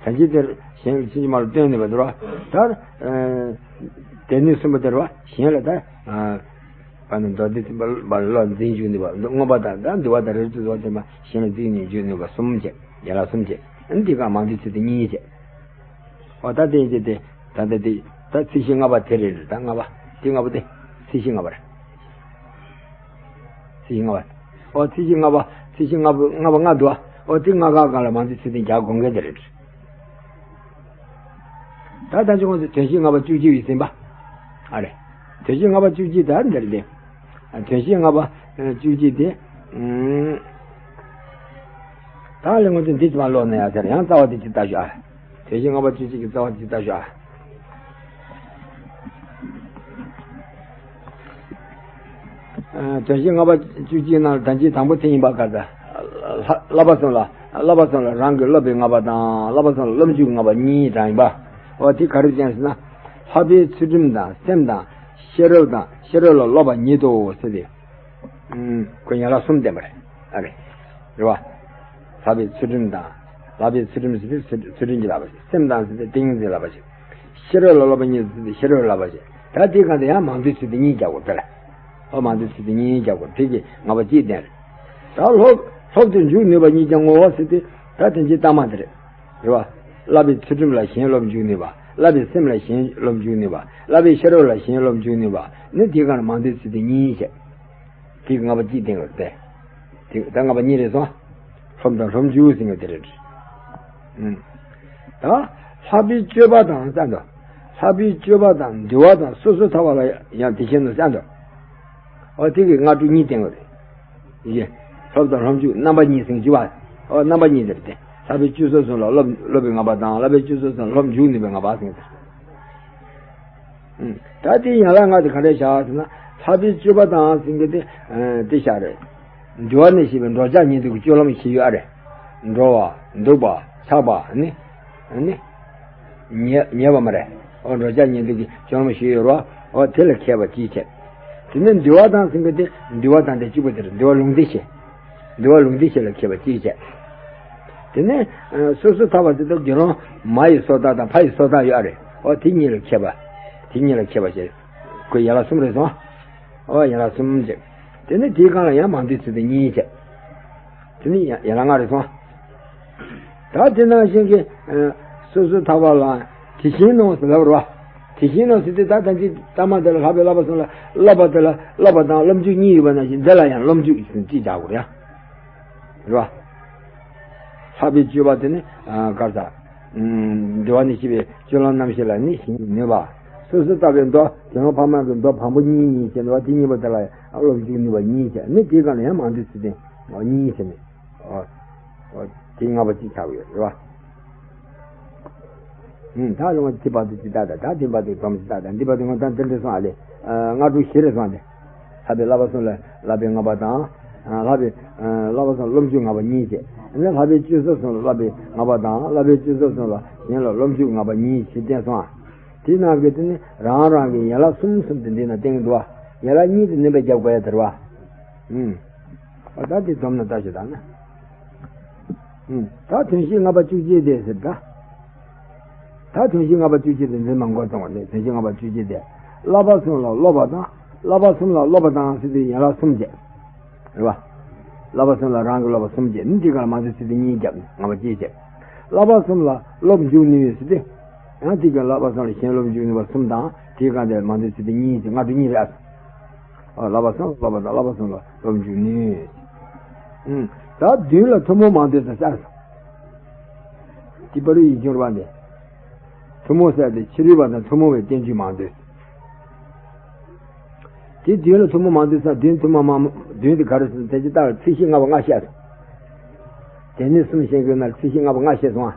བ། ད་ཅི་དེར་གཞན་ལ་ཕྱིན་ཅི་མ་ལོག་སྟོན་ནུས་པ་དེ་རེད་བ། ད། སྡེ་སྣོད་གསུམ་པ་དེ་རེད་བ་གཞན་ལ་ད། པ་ནི་མདོ་སྡེ་ཚིག་པ་ལ་འཛིན་རྒྱུ་ནུས་པ་མངོན་པ་དང་ད་འདུལ་བ་དང་རིགས་གཅིག་བཟོ་དེ་མ་གཞན་ལ་འཛིན་ནུས་རྒྱུ་ནུས་པ་གསུམ་བྱས་ཡན་ལག་གསུམ་བྱས། ཨ་ནི་དེ་ག་མང་འདུས་ཚིག་དེ་གཉིས་བྱས། ཨོ་ད་དེ་ཡིན་ཏེ་དེ། ད་ལྟ་དེ། ད་ཚིག་བཞི་ལྔ་པ་དེ་རེད་ད་ལྔ་པ། དེ་ལྔ་པ་དེ། ཚིག་བཞི་ལྔ་པ་རེད། ཚིག་བཞི་ལྔ་པ། ཨོ་ཚིག་བཞི་ལྔ་པ། ཚིག་བཞི་ལྔ་པ་ལྔ་པ་ལྔ་འདུག་ཨོ་དེ་ལྔ་ཀ་གང་ལ་མང་ཚིག་ཚིག་དེ་རྒྱག་དགོངས་མཁན་དེ་རེད། ད་ད་ཅི་ཁོང་ཚོ་དོན་བཞི་ལྔ་པ་བཅུ་གཅིག་ཡིན་ཟིན་པ། ཨ་རེད། དོན་བཞི་ལྔ་པ་བཅུ་གཅིག་ད་འདིར་དེ། དོན་བཞི་ལྔ་པ་བཅུ་གཅིག་དེ། ད་ལས་ངོ་ཚོ་འདི་ཅི་མ་ཀློག་ན་ཡ་ཟེར་ཡང་རྩ་བ་དེ་ཅི་ལྟ་ཞོག་ཨ། དོན་བཞི་ལྔ་པ་བཅུ་གཅིག་གི་རྩ་བ་ཅི་ལྟ་ཞོག་ཨ། དོན་བཞི་ལྔ་པ་བཅུ་གཅིག་ནང་ད་ཅི་དང་པོ་དེ་ཡིན་པ་ག་ད། བསླབ་པ་གསུམ་ལ་བསླབ་པ་གསུམ་ལ་རང་གི་སློབ་པའི་ལྔ་པ་དང་བསླབ་པ་གསུམ་ལ་སློབ་འཇུག་ལྔ་པ་གཉིས་གྲངས་ཡིན་པ། འོ་དེ་ག་རེ་ཅན་ཟེར་ན། བསླབ་པའི་ཚུལ་ཁྲིམས་དང་སེམས་དང་ཤེས་རབ་དང་ཤེས་རབ་ལ་སློབ་པ་ཉིད་དོ་ཟེར་ཏེ། ཁོ་ཡན་ལག་གསུམ་ལྡན་པ་རེད། ཨ་རེད། རེད་བ། བསླབ་པའི་ཚུལ་ཁྲིམས་དང་། བསླབ་པའི་ཚུལ་ཁྲིམས་ཟེར་དུས་ཚུལ་ཁྲིམས་ཀྱི་བསླབ་པ་ཞིག་སེམས་དང་ཟེར་དུས་ཏིང་ངེ་འཛིན་བསླབ་པ་ཞིག་ཤེས་རབ་ལ་སློབ་པ་ཉིད་ཟེར་དུས་ཤེས་རབ་བསླབ་པ་ཞིག་ད་དེའི་སྒང་དུ་ཡང་མང་འདུས་ཚིག་དེ་གཉིས་རྒྱག་དགོས་དེ་ལ། ཨོ་མང་འདུས་ཚིག་དེ་གཉིས་རྒྱག་དགོས་དེ་གི་ལྔ་པ་གཅིག་ལྡན་རེད། ད་སློབ་སློབ་ཏུ་འཇུག་ནུས་པ་ཉིད་ཀྱང་ངོ་བོ་ཟེར་དུས་ད་དོན་གཅིག་ལྟ་མ་དེ་རེད། རེད་བ། བསླབ་པའི་ཚུལ་ཁྲིམས་ལ་གཞན་སློབ་འཇུག་ནུས་པ། བསླབ་པའི་སེམས་ལ་གཞན་སློབ་འཇུག་ནུས་པ། བསླབ་པའི་ཤེས་རབ་ལ་གཞན་སློབ་འཇུག་ནུས་པ་ནི་དེའི་སྒང་ལ་མང་དུའི་ཚུལ་དེ་གཉིས་བྱས། དེ་ལྔ་པ་གཅིག་བསྟན་དགོས་ཏེ། དེ་ད་ལྔ་པ་གཉིས་རེད་སོང་། སློབ་དང་སློབ་འཇུག་ཟེར་མཁན་དེ་རེད། ཨུམ། ད་ལྷག་པའི་སྤྱོད་པ་དང་ཙམ་དུ། ལྷག་པའི་སྤྱོད་པ་དང་འདུལ་བ་དང་སོ་སོར་ཐར་པ་ལ་ཡང་དེ་བཞིན་ནོ་ཙམ་དུ། ཨོ་དེ་གི་སྔ་དྲོ་གཉིས་བསྟན་དགོས་རེད། ཡེ། སློབ་དང་སློབ་འཇུག་རྣམ་པ་གཉིས་ཟེར་གྱི་བ། ཨོ་རྣམ་པ་གཉིས་དེ་རེད་དེ། ལྷག་པའི་སྤྱོད་སོ་སོ་ལ་སློབ་སློབ་པའི་ལྔ་པ་དང་ལྷག་པའི་སྤྱོད་སོ་སོ་ལ་སློབ་འཇུག་ནུས་པའི་ལྔ་པ་ཟེར་གྱི་དེ། ཨུམ། ད་དེའི་ཡན་ལག་ལྔ་དེ་ག་རེ་བཞག་ཟེར་ན། ལྷག་པའི་སྤྱོད་པ་དང་ཟེར་མཁན་དེ་ཨ་དེ་བཞག་རེད། འདུལ་བ་ནས་བཤད་པའི་འགྲོ་འཆག་ཉལ་འདུག་གི་སྤྱོད་ལམ་བཞི་ཡོད་ཨ་རེད། འགྲོ་བ། འདུག་པ། འཆག་པ་ནི། ནི། ཉལ་ཉལ་བ་མ་རེད། ཨོ་འགྲོ་འཆག་ཉལ་འདུག་གི་སྤྱོད་ལམ་བཞི་ཡོད་རེད་བ། ཨོ་དེ་ལ་མཁས་པ་གཅིག་བྱས། དེ་ནས་འདུལ་བ་དང་ཟེར་མཁན་དེ་འདུལ་བ་དང་དེ་གཅིག་པ་དེ་རེད། འདུལ་བ་ལུང་སྡེ་བཞི། འདུལ་བ་ལུང་སྡེ་བཞི་ལ་མཁས་པ་གཅིག་བྱས། དེ་ནས་ཨ་སོ་སོར་ཐར་པ་དེ་ཚོ་དགེ་སློང་མ་ཡི་སོ་ཐར་དང་ཕ་ཡི་སོ་ཐར་ཡོད་ཨ་རེད། ཨོ་དེ་གཉིས་ལ་མཁས་པ། དེ་གཉིས་ལ་མཁས་པ་བྱས། ཁོ་ཡན་ལག་གསུམ་རེད་སོང་། ཨོ་ཡན་ལག་གསུམ་བྱས། དེ་ནས་དེའི་སྒང་ལ་ཡང་མང་དུའི་ཚུལ་དེ་གཉིས་བྱས། དེ་ནི་ཡན་ཡན་ལག་ལྔ་རེད་སོང་། ད་དེ་ནང་བཞིན་གྱི་ཨ་སོ་སོར་ཐར་པ་ལ་དེ་བཞིན་ནོ་ཟེར་ལབ་རེད་བ། དེ་བཞིན་ནོ་ཟེར་དུས་ད་ད་ཅི་ལྟ་མ་དེ་ལ་ལྷག་པའི་བསླབ་པ་གསུམ་ལ་བསླབ་པ་དེ་ལ་བསླབ་པ་དང་སློབ་འཇུག་གཉིས་ཡོད་པ་ནང་བཞིན་འདི་ལ་ཡང་སློབ་འཇུག་ཟེར་གཅིག་བྱ་དགོས་རེད་ཡ། རེད་བ། ལྷག་པའི་སྤྱོད་པ་དེ་ནི་ཨ་ག་རེ་ཟ། ཨུམ། འདུལ་བ་ནས་བཤད་པའི་སྤྱོད་ལམ་རྣམ་བཞི་ལ་ནི་ཞེན་ནུས་པ། སོ་སོར་ཐར་པའི་མདོ་དགེ་སློང་ཕ་མ་གི་མདོ་བམ་པོ་གཉིས་གཉིས་བྱས་ནུས་པ་དེ་གཉིས་པོ་དེ་ལ་ཡང་སློབ་འཇུག་ནུས་པ་གཉིས་བྱས་ནི་དེའི་སྒང་ལ་ཡང་མང་དུའི་ཚུལ་དེ་གཉིས་བྱས་ནས། ཨོ། ཨོ། དེ་ལྔ་པ་གཅིག་ཆགས་ཡོད་རེད་བ། ཨུམ། ད་ལོ་ང་དེ་བར་དུ་ཇི་ལྟར་དང་ད་དེ་བར་དུ་སྡོམ་ཇི་ལྟར་དང་འདི་བར་དུ་ང་ད་འདི་འདྲ་སོང་ཨ་ལེ། ཨ་སྔ་དྲོ་བཞི་རེ་སོང་ཨ་ལེ། ལྷག་པའི་བསླབ་པ་གསུམ་ལ་བསླབ་པའི་ལྔ་པ་དང་། ཨ་ལྷག་པའི་ཨ་བསླབ་པ་གསུམ་སློབ་འཇུག་ལྔ་པ་གཉིས་བྱས། ཨ་ནི་ལྷག་པའི་སྤྱོད་སོ་གསུམ་ལ་བསླབ་པའི་ལྔ་པ་དང་ལྷག་པའི་སྤྱོད་སོ་གསུམ་ལ་གཞན་ལ་སློབ་འཇུག་ལྔ་པ་གཉིས་བྱས་བསྟན་སོང་ཨ། དེའི་ནང་གི་དེ་ནི་རང་རང་གི་ཡན་ལག་གསུམ་གསུམ་དེ་འདི་ན་བསྟན་གྱི་འདུག་ཨ། ཡན་ལག་གཉིས་དེ་ནི་བས་རྒྱབ་དགོས་ཡ་དེ་རེད་བ། ཨུམ། ཨ་ད་དེ་སྡོམ་ན་ལྟ་ཞིག་དང་ན། ཨུམ། ད་དོན་བཞི་ལྔ་པ་བཅུ་གཅིག་དེ་ཟེར་ད། ད་དོན་བཞི་ལྔ་པ་བཅུ་གཅིག་དེ་འཛིན་མ་མགོ་བཙོང་བ་ནི་དོན་བཞི་ལྔ་པ་བཅུ་གཅིག་དེ། བསླབ་པ་གསུམ་ལ་སློབ་པ་དང་བསླབ་པ་གསུམ་ལ་སློབ་པ་དང་ཟེར་དུས་ཡན་ལག་གསུམ་བྱས། རེད་བ། བསླབ་པ་གསུམ་ལ་རང་གི་སློབ་པ་གསུམ་བྱས་ནི་འདི་ག་ལ་མང་དུ་ཚུལ་དེ་གཉིས་བརྒྱབ་ནས་ལྔ་པ་གཅིག་བྱས། བསླབ་པ་གསུམ་ལ་སློབ་འཇུག་ནུས་ཟེར་ཏེ། ཡང་དེ་ག་བསླབ་པ་གསུམ་ལ་གཞན་སློབ་འཇུག་ནུས་པ་གསུམ་དང་དེའི་སྒང་དེ་མང་དུ་ཚུལ་དེ་གཉིས་བྱས་ལྔ་དྲུག་གཉིས་རེད་ཨ། ཨ་བསླབ་པ་གསུམ་ལ་སློབ་པ་དང་བསླབ་པ་གསུམ་ལ་སློབ་འཇུག་ནུས། ཨུམ། ད་བདུན་ལ་ཐུན་མོང་མང་དུ་ཟེར་ས། དེ་པ་རུ་ཡིན་ཀྱང་རུ་བ་འདི། ཐུན་མོང་ཟེར་ཏེ་ཕྱི་རོལ་པ་དང་ཐུན་མོང་བའི་བསྟན་བཅོས་མང་དུ། དེ་བདུན་ལ་ཐུན་མོང་མང་དུ་ཟེར་བདུན་ཐུན་མོང་མང་བདུན་དེ་ག་རེ་ཟེར་ན་དེ་ཅི་ལྟར་ཚིག་བཞི་ལྔ་པ་ལྔ་བཤད་སོང་། དེ་ནས་གསུམ་བཤད་དགོས་ན་ཚིག་བཞི་ལྔ་པ་ལྔ་བཤད་སོང་ཨ།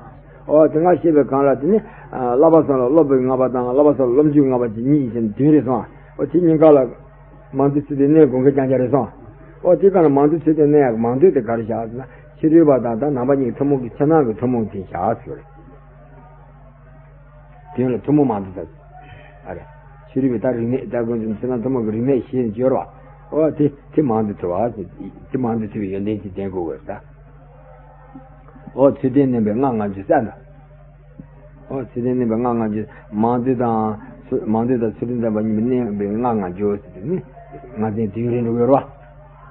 ཨོ་དེ་ལྔ་བཤད་པའི་སྒང་ལ་དེ་ནི་ཨ་བསླབ་པ་གསུམ་ལ་སློབ་པའི་ལྔ་པ་དང་བསླབ་པ་གསུམ་ལ་སློབ་འཇུག་ལྔ་པ་བཅས་གཉིས་བྱས་ནས་བདུན་རེད་སོང་ཨ། ཨོ་དེ་གཉིས་ཀ་ལ་མང་དུ་ཚུལ་དེ་གནས་དགོངས་ཀྱི་རྐྱང་རྐྱང་རེད་སོང་། ཨོ་དེ་ག་ལ་མང་དུ་ཚུལ་དེ་གནས་ཡག་མང་དུ་དེ་ག་རེ་བཞག་ཟེར་ན་ཕྱི་རོལ་པ་དང་ད་ནང་པ་གཉིས་ཀྱི་ཐུན་མོང་གི་ཕྱི་ནང་གི་ཐུན་མོང་དེ་བཞག་ཟེར་རེད། དོན་ལ་ཐུན་མོང་མང་དུ་ཟེར། ཨ་རེ། ཕྱི་རོལ་པའི་ད་རིག་གནས་ད་ཀུན་གསུམ་ཕྱི་ནང་ཐུན་མོང་གི་རིག་གནས་ཞེས་སྦྱོར་བ། ཨོ་དེ་དེ་མང་དུ་ཐུབ་པ་ཟེར། དེ་མང་དུ་ཐུབ་པའི་ཡོན་ཏན་ཅིག་ལྡན་དགོས་པས་ད། ཨོ་ཚུལ་ལྡན་བསྣན་པའི་སྔགས་ལྔ་འཇུ་ཟེར་ན། ཨོ་ཚུལ་ལྡན་བསྣན་པའི་སྔགས་ལྔ་འཇུ། མང་དུ་དང་ཚུལ་མང་དུ་དང་ཚུལ་ལྡན་བསྟན་པ་གཉིས་པོ་བསྣན་པའི་སྔགས་ལྔ་འཇུ་ཟེར་དུས་ནི། ལྔ་ཚན་བདུན་རེ་འགྲོ་གི་ཡོད་རེད་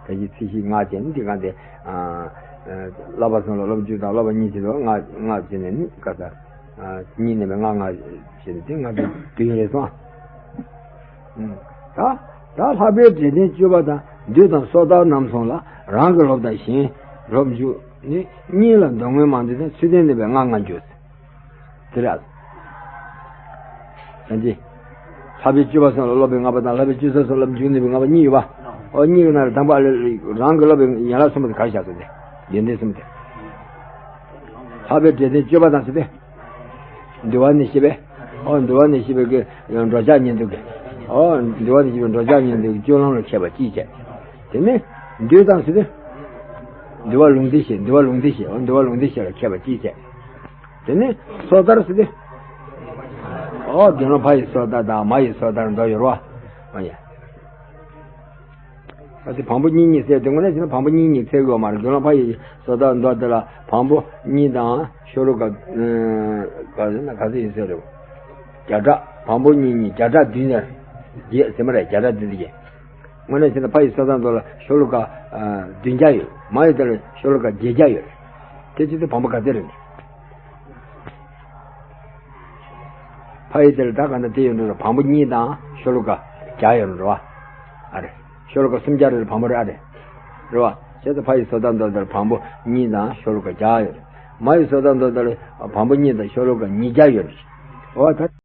བ། ད་ཅི་ཚིག་བཞི་ལྔ་བྱས་ནས་དེ་ག་དེ། ཨ་ཨ་བསླབ་པ་གསུམ་ལ་སློབ་འཇུག་དང་བསླབ་པ་གཉིས་བྱས་ནས་ལྔ་ལྔ་བྱས་ནས་ནི་ག་ས། ཨ་གཉིས་བསྣན་པའི་ལྔ་ལྔ་བྱས་ནས་དེ་ལྔ་དེ་བདུན་རེད་སོང་། ཨ་ད་ད་ལྷག་པའི་འབྲས་ལྡན་སྤྱོད་པ་དང་འདུལ་དང་སོ་ཐར་རྣམ་གསུམ་ལ་རང་གི་སློབ་དང་གཞན་སློབ་འཇུག་ནི་གཉིས་ལ་མདོ་སྔོན་མང་དུ་དང་ཚུལ་ལྡན་བསྣན་པའི་སྔགས་ལྔ་འཇུ། དེ་རེད། ད་ཅི། ལྷག་པའི་སྤྱོད་པ་གསུམ་ལ་སློབ་པའི་ལྔ་པ་དང་ལྷག་པའི་སྤྱོད་སོ་གསུམ་ལ་སློབ་འཇུག་ནུས་པའི་ལྔ་པ་གཉིས་ཡོད་པ། ཨོ་གཉིས་ཀྱི་ནང་ལ་དང་པོ་ཨ་ལེ་རང་གི་སློབ་པའི་ཡན་ལག་གསུམ་པོ་དེ་ག་རེ་བཞག་ཟེར་ཏེ། ཡོན་ཏན་གསུམ་དེ། ལྷག་པའི་འབྲས་ལྡན་སྤྱོད་པ་དང་ཟེར་ཏེ། འདུལ་བ་ནས་བཤད་པའི། ཨོ་འདུལ་བ་ནས་བཤད་པའི་གི་འགྲོ་འཆག་ཉལ་འདུག་གི། ཨོ་འདུལ་བ་ནས་བཤད་པའི་འགྲོ་འཆག་ཉལ་འདུག་གི་སྤྱོད་ལམ་ལ་མཁས་པ་གཅིག་བྱས། དེ་ནས་འདུལ་དང་ཟེར་ཏེ། འདུལ་བ་ལུང་སྡེ་བཤད། འདུལ་བ་ལུང་སྡེ་བཤད། ཨོ་འདུལ་བ་ལུང་སྡེ་བཤད་ལ་མཁས་པ་གཅིག་བྱས། དེ་ནས་སོ་ཐར་ཟེར་ཏེ། ཨོ་དགེ་སློང་ཕ་ཡི་སོ་ཐར་དང་མ་ཡི་སོ་ཐར་མདོ་ཡོད་རེད་བ། ཨོ་ཡ། ཨ་དེ་བམ་པོ་གཉིས་གཉིས་ཟེར་དེ་དངོས་གནས་བྱས་ན་བམ་པོ་གཉིས་གཉིས་ཚད་དགོས་མ་རེད། དགེ་སློང་ཕ་ཡི་སོ་ཐར་མདོ་དེ་ལ་བམ་པོ་གཉིས་དང་ཤོ་ལོ་ཀ་ག་ཟེར་ན་ག་ཚོད་ཡིན་ཟེར་རེད། བརྒྱ་ཕྲག་བམ་པོ་གཉིས་གཉིས་བརྒྱ་ཕྲག་བདུན་ནས་བརྒྱད་ཟེར་མ་རེད། བརྒྱ་ཕྲག་བདུན་དེ་བརྒྱད། དངོས་གནས་བྱས་ན་ཕ་ཡི་སོ་ཐར་མདོ་ལ་ཤོ་ལོ་ཀ་བདུན་བརྒྱ་ཡོད། མ་ཡི་དེ་ལ་ཤོ་ལོ་ཀ་བརྒྱད་བརྒྱ་ཡོད་རེད། དེ་བྱས་ཏེ་བམ་པོ་ག་ཚོད་རེད། ཕ་ཡི་དེ་ལ་ད་ག་ན་དེ་ཡོད་འགྲོ་ར། བམ་པོ་གཉིས་དང་ཤོ་ལོ་ཀ་བརྒྱ་ཡོད་རེད་བ། ཨ་རེ། ཤོ་ལོ་ཀ་སུམ་བརྒྱ་རེད། བམ་པོ་རེད། ཨ་རེ། རེད་བ། བྱས་ཙང་ཕ་ཡི་བཟོ་ལྟ་མདོར་བསྡུ་ལ་བམ་པོ་གཉིས་དང་ཤོ་ལོ་ཀ་བརྒྱ་ཡོད་རེད། མ་ཡི་བཟོ་ལྟ་མདོར་བསྡུ་ལ་བམ་པོ་གཉིས་དང་ཤོ་ལོ་ཀ་ཉིས་བརྒྱ་ཡོད་རེད། འོ་ད།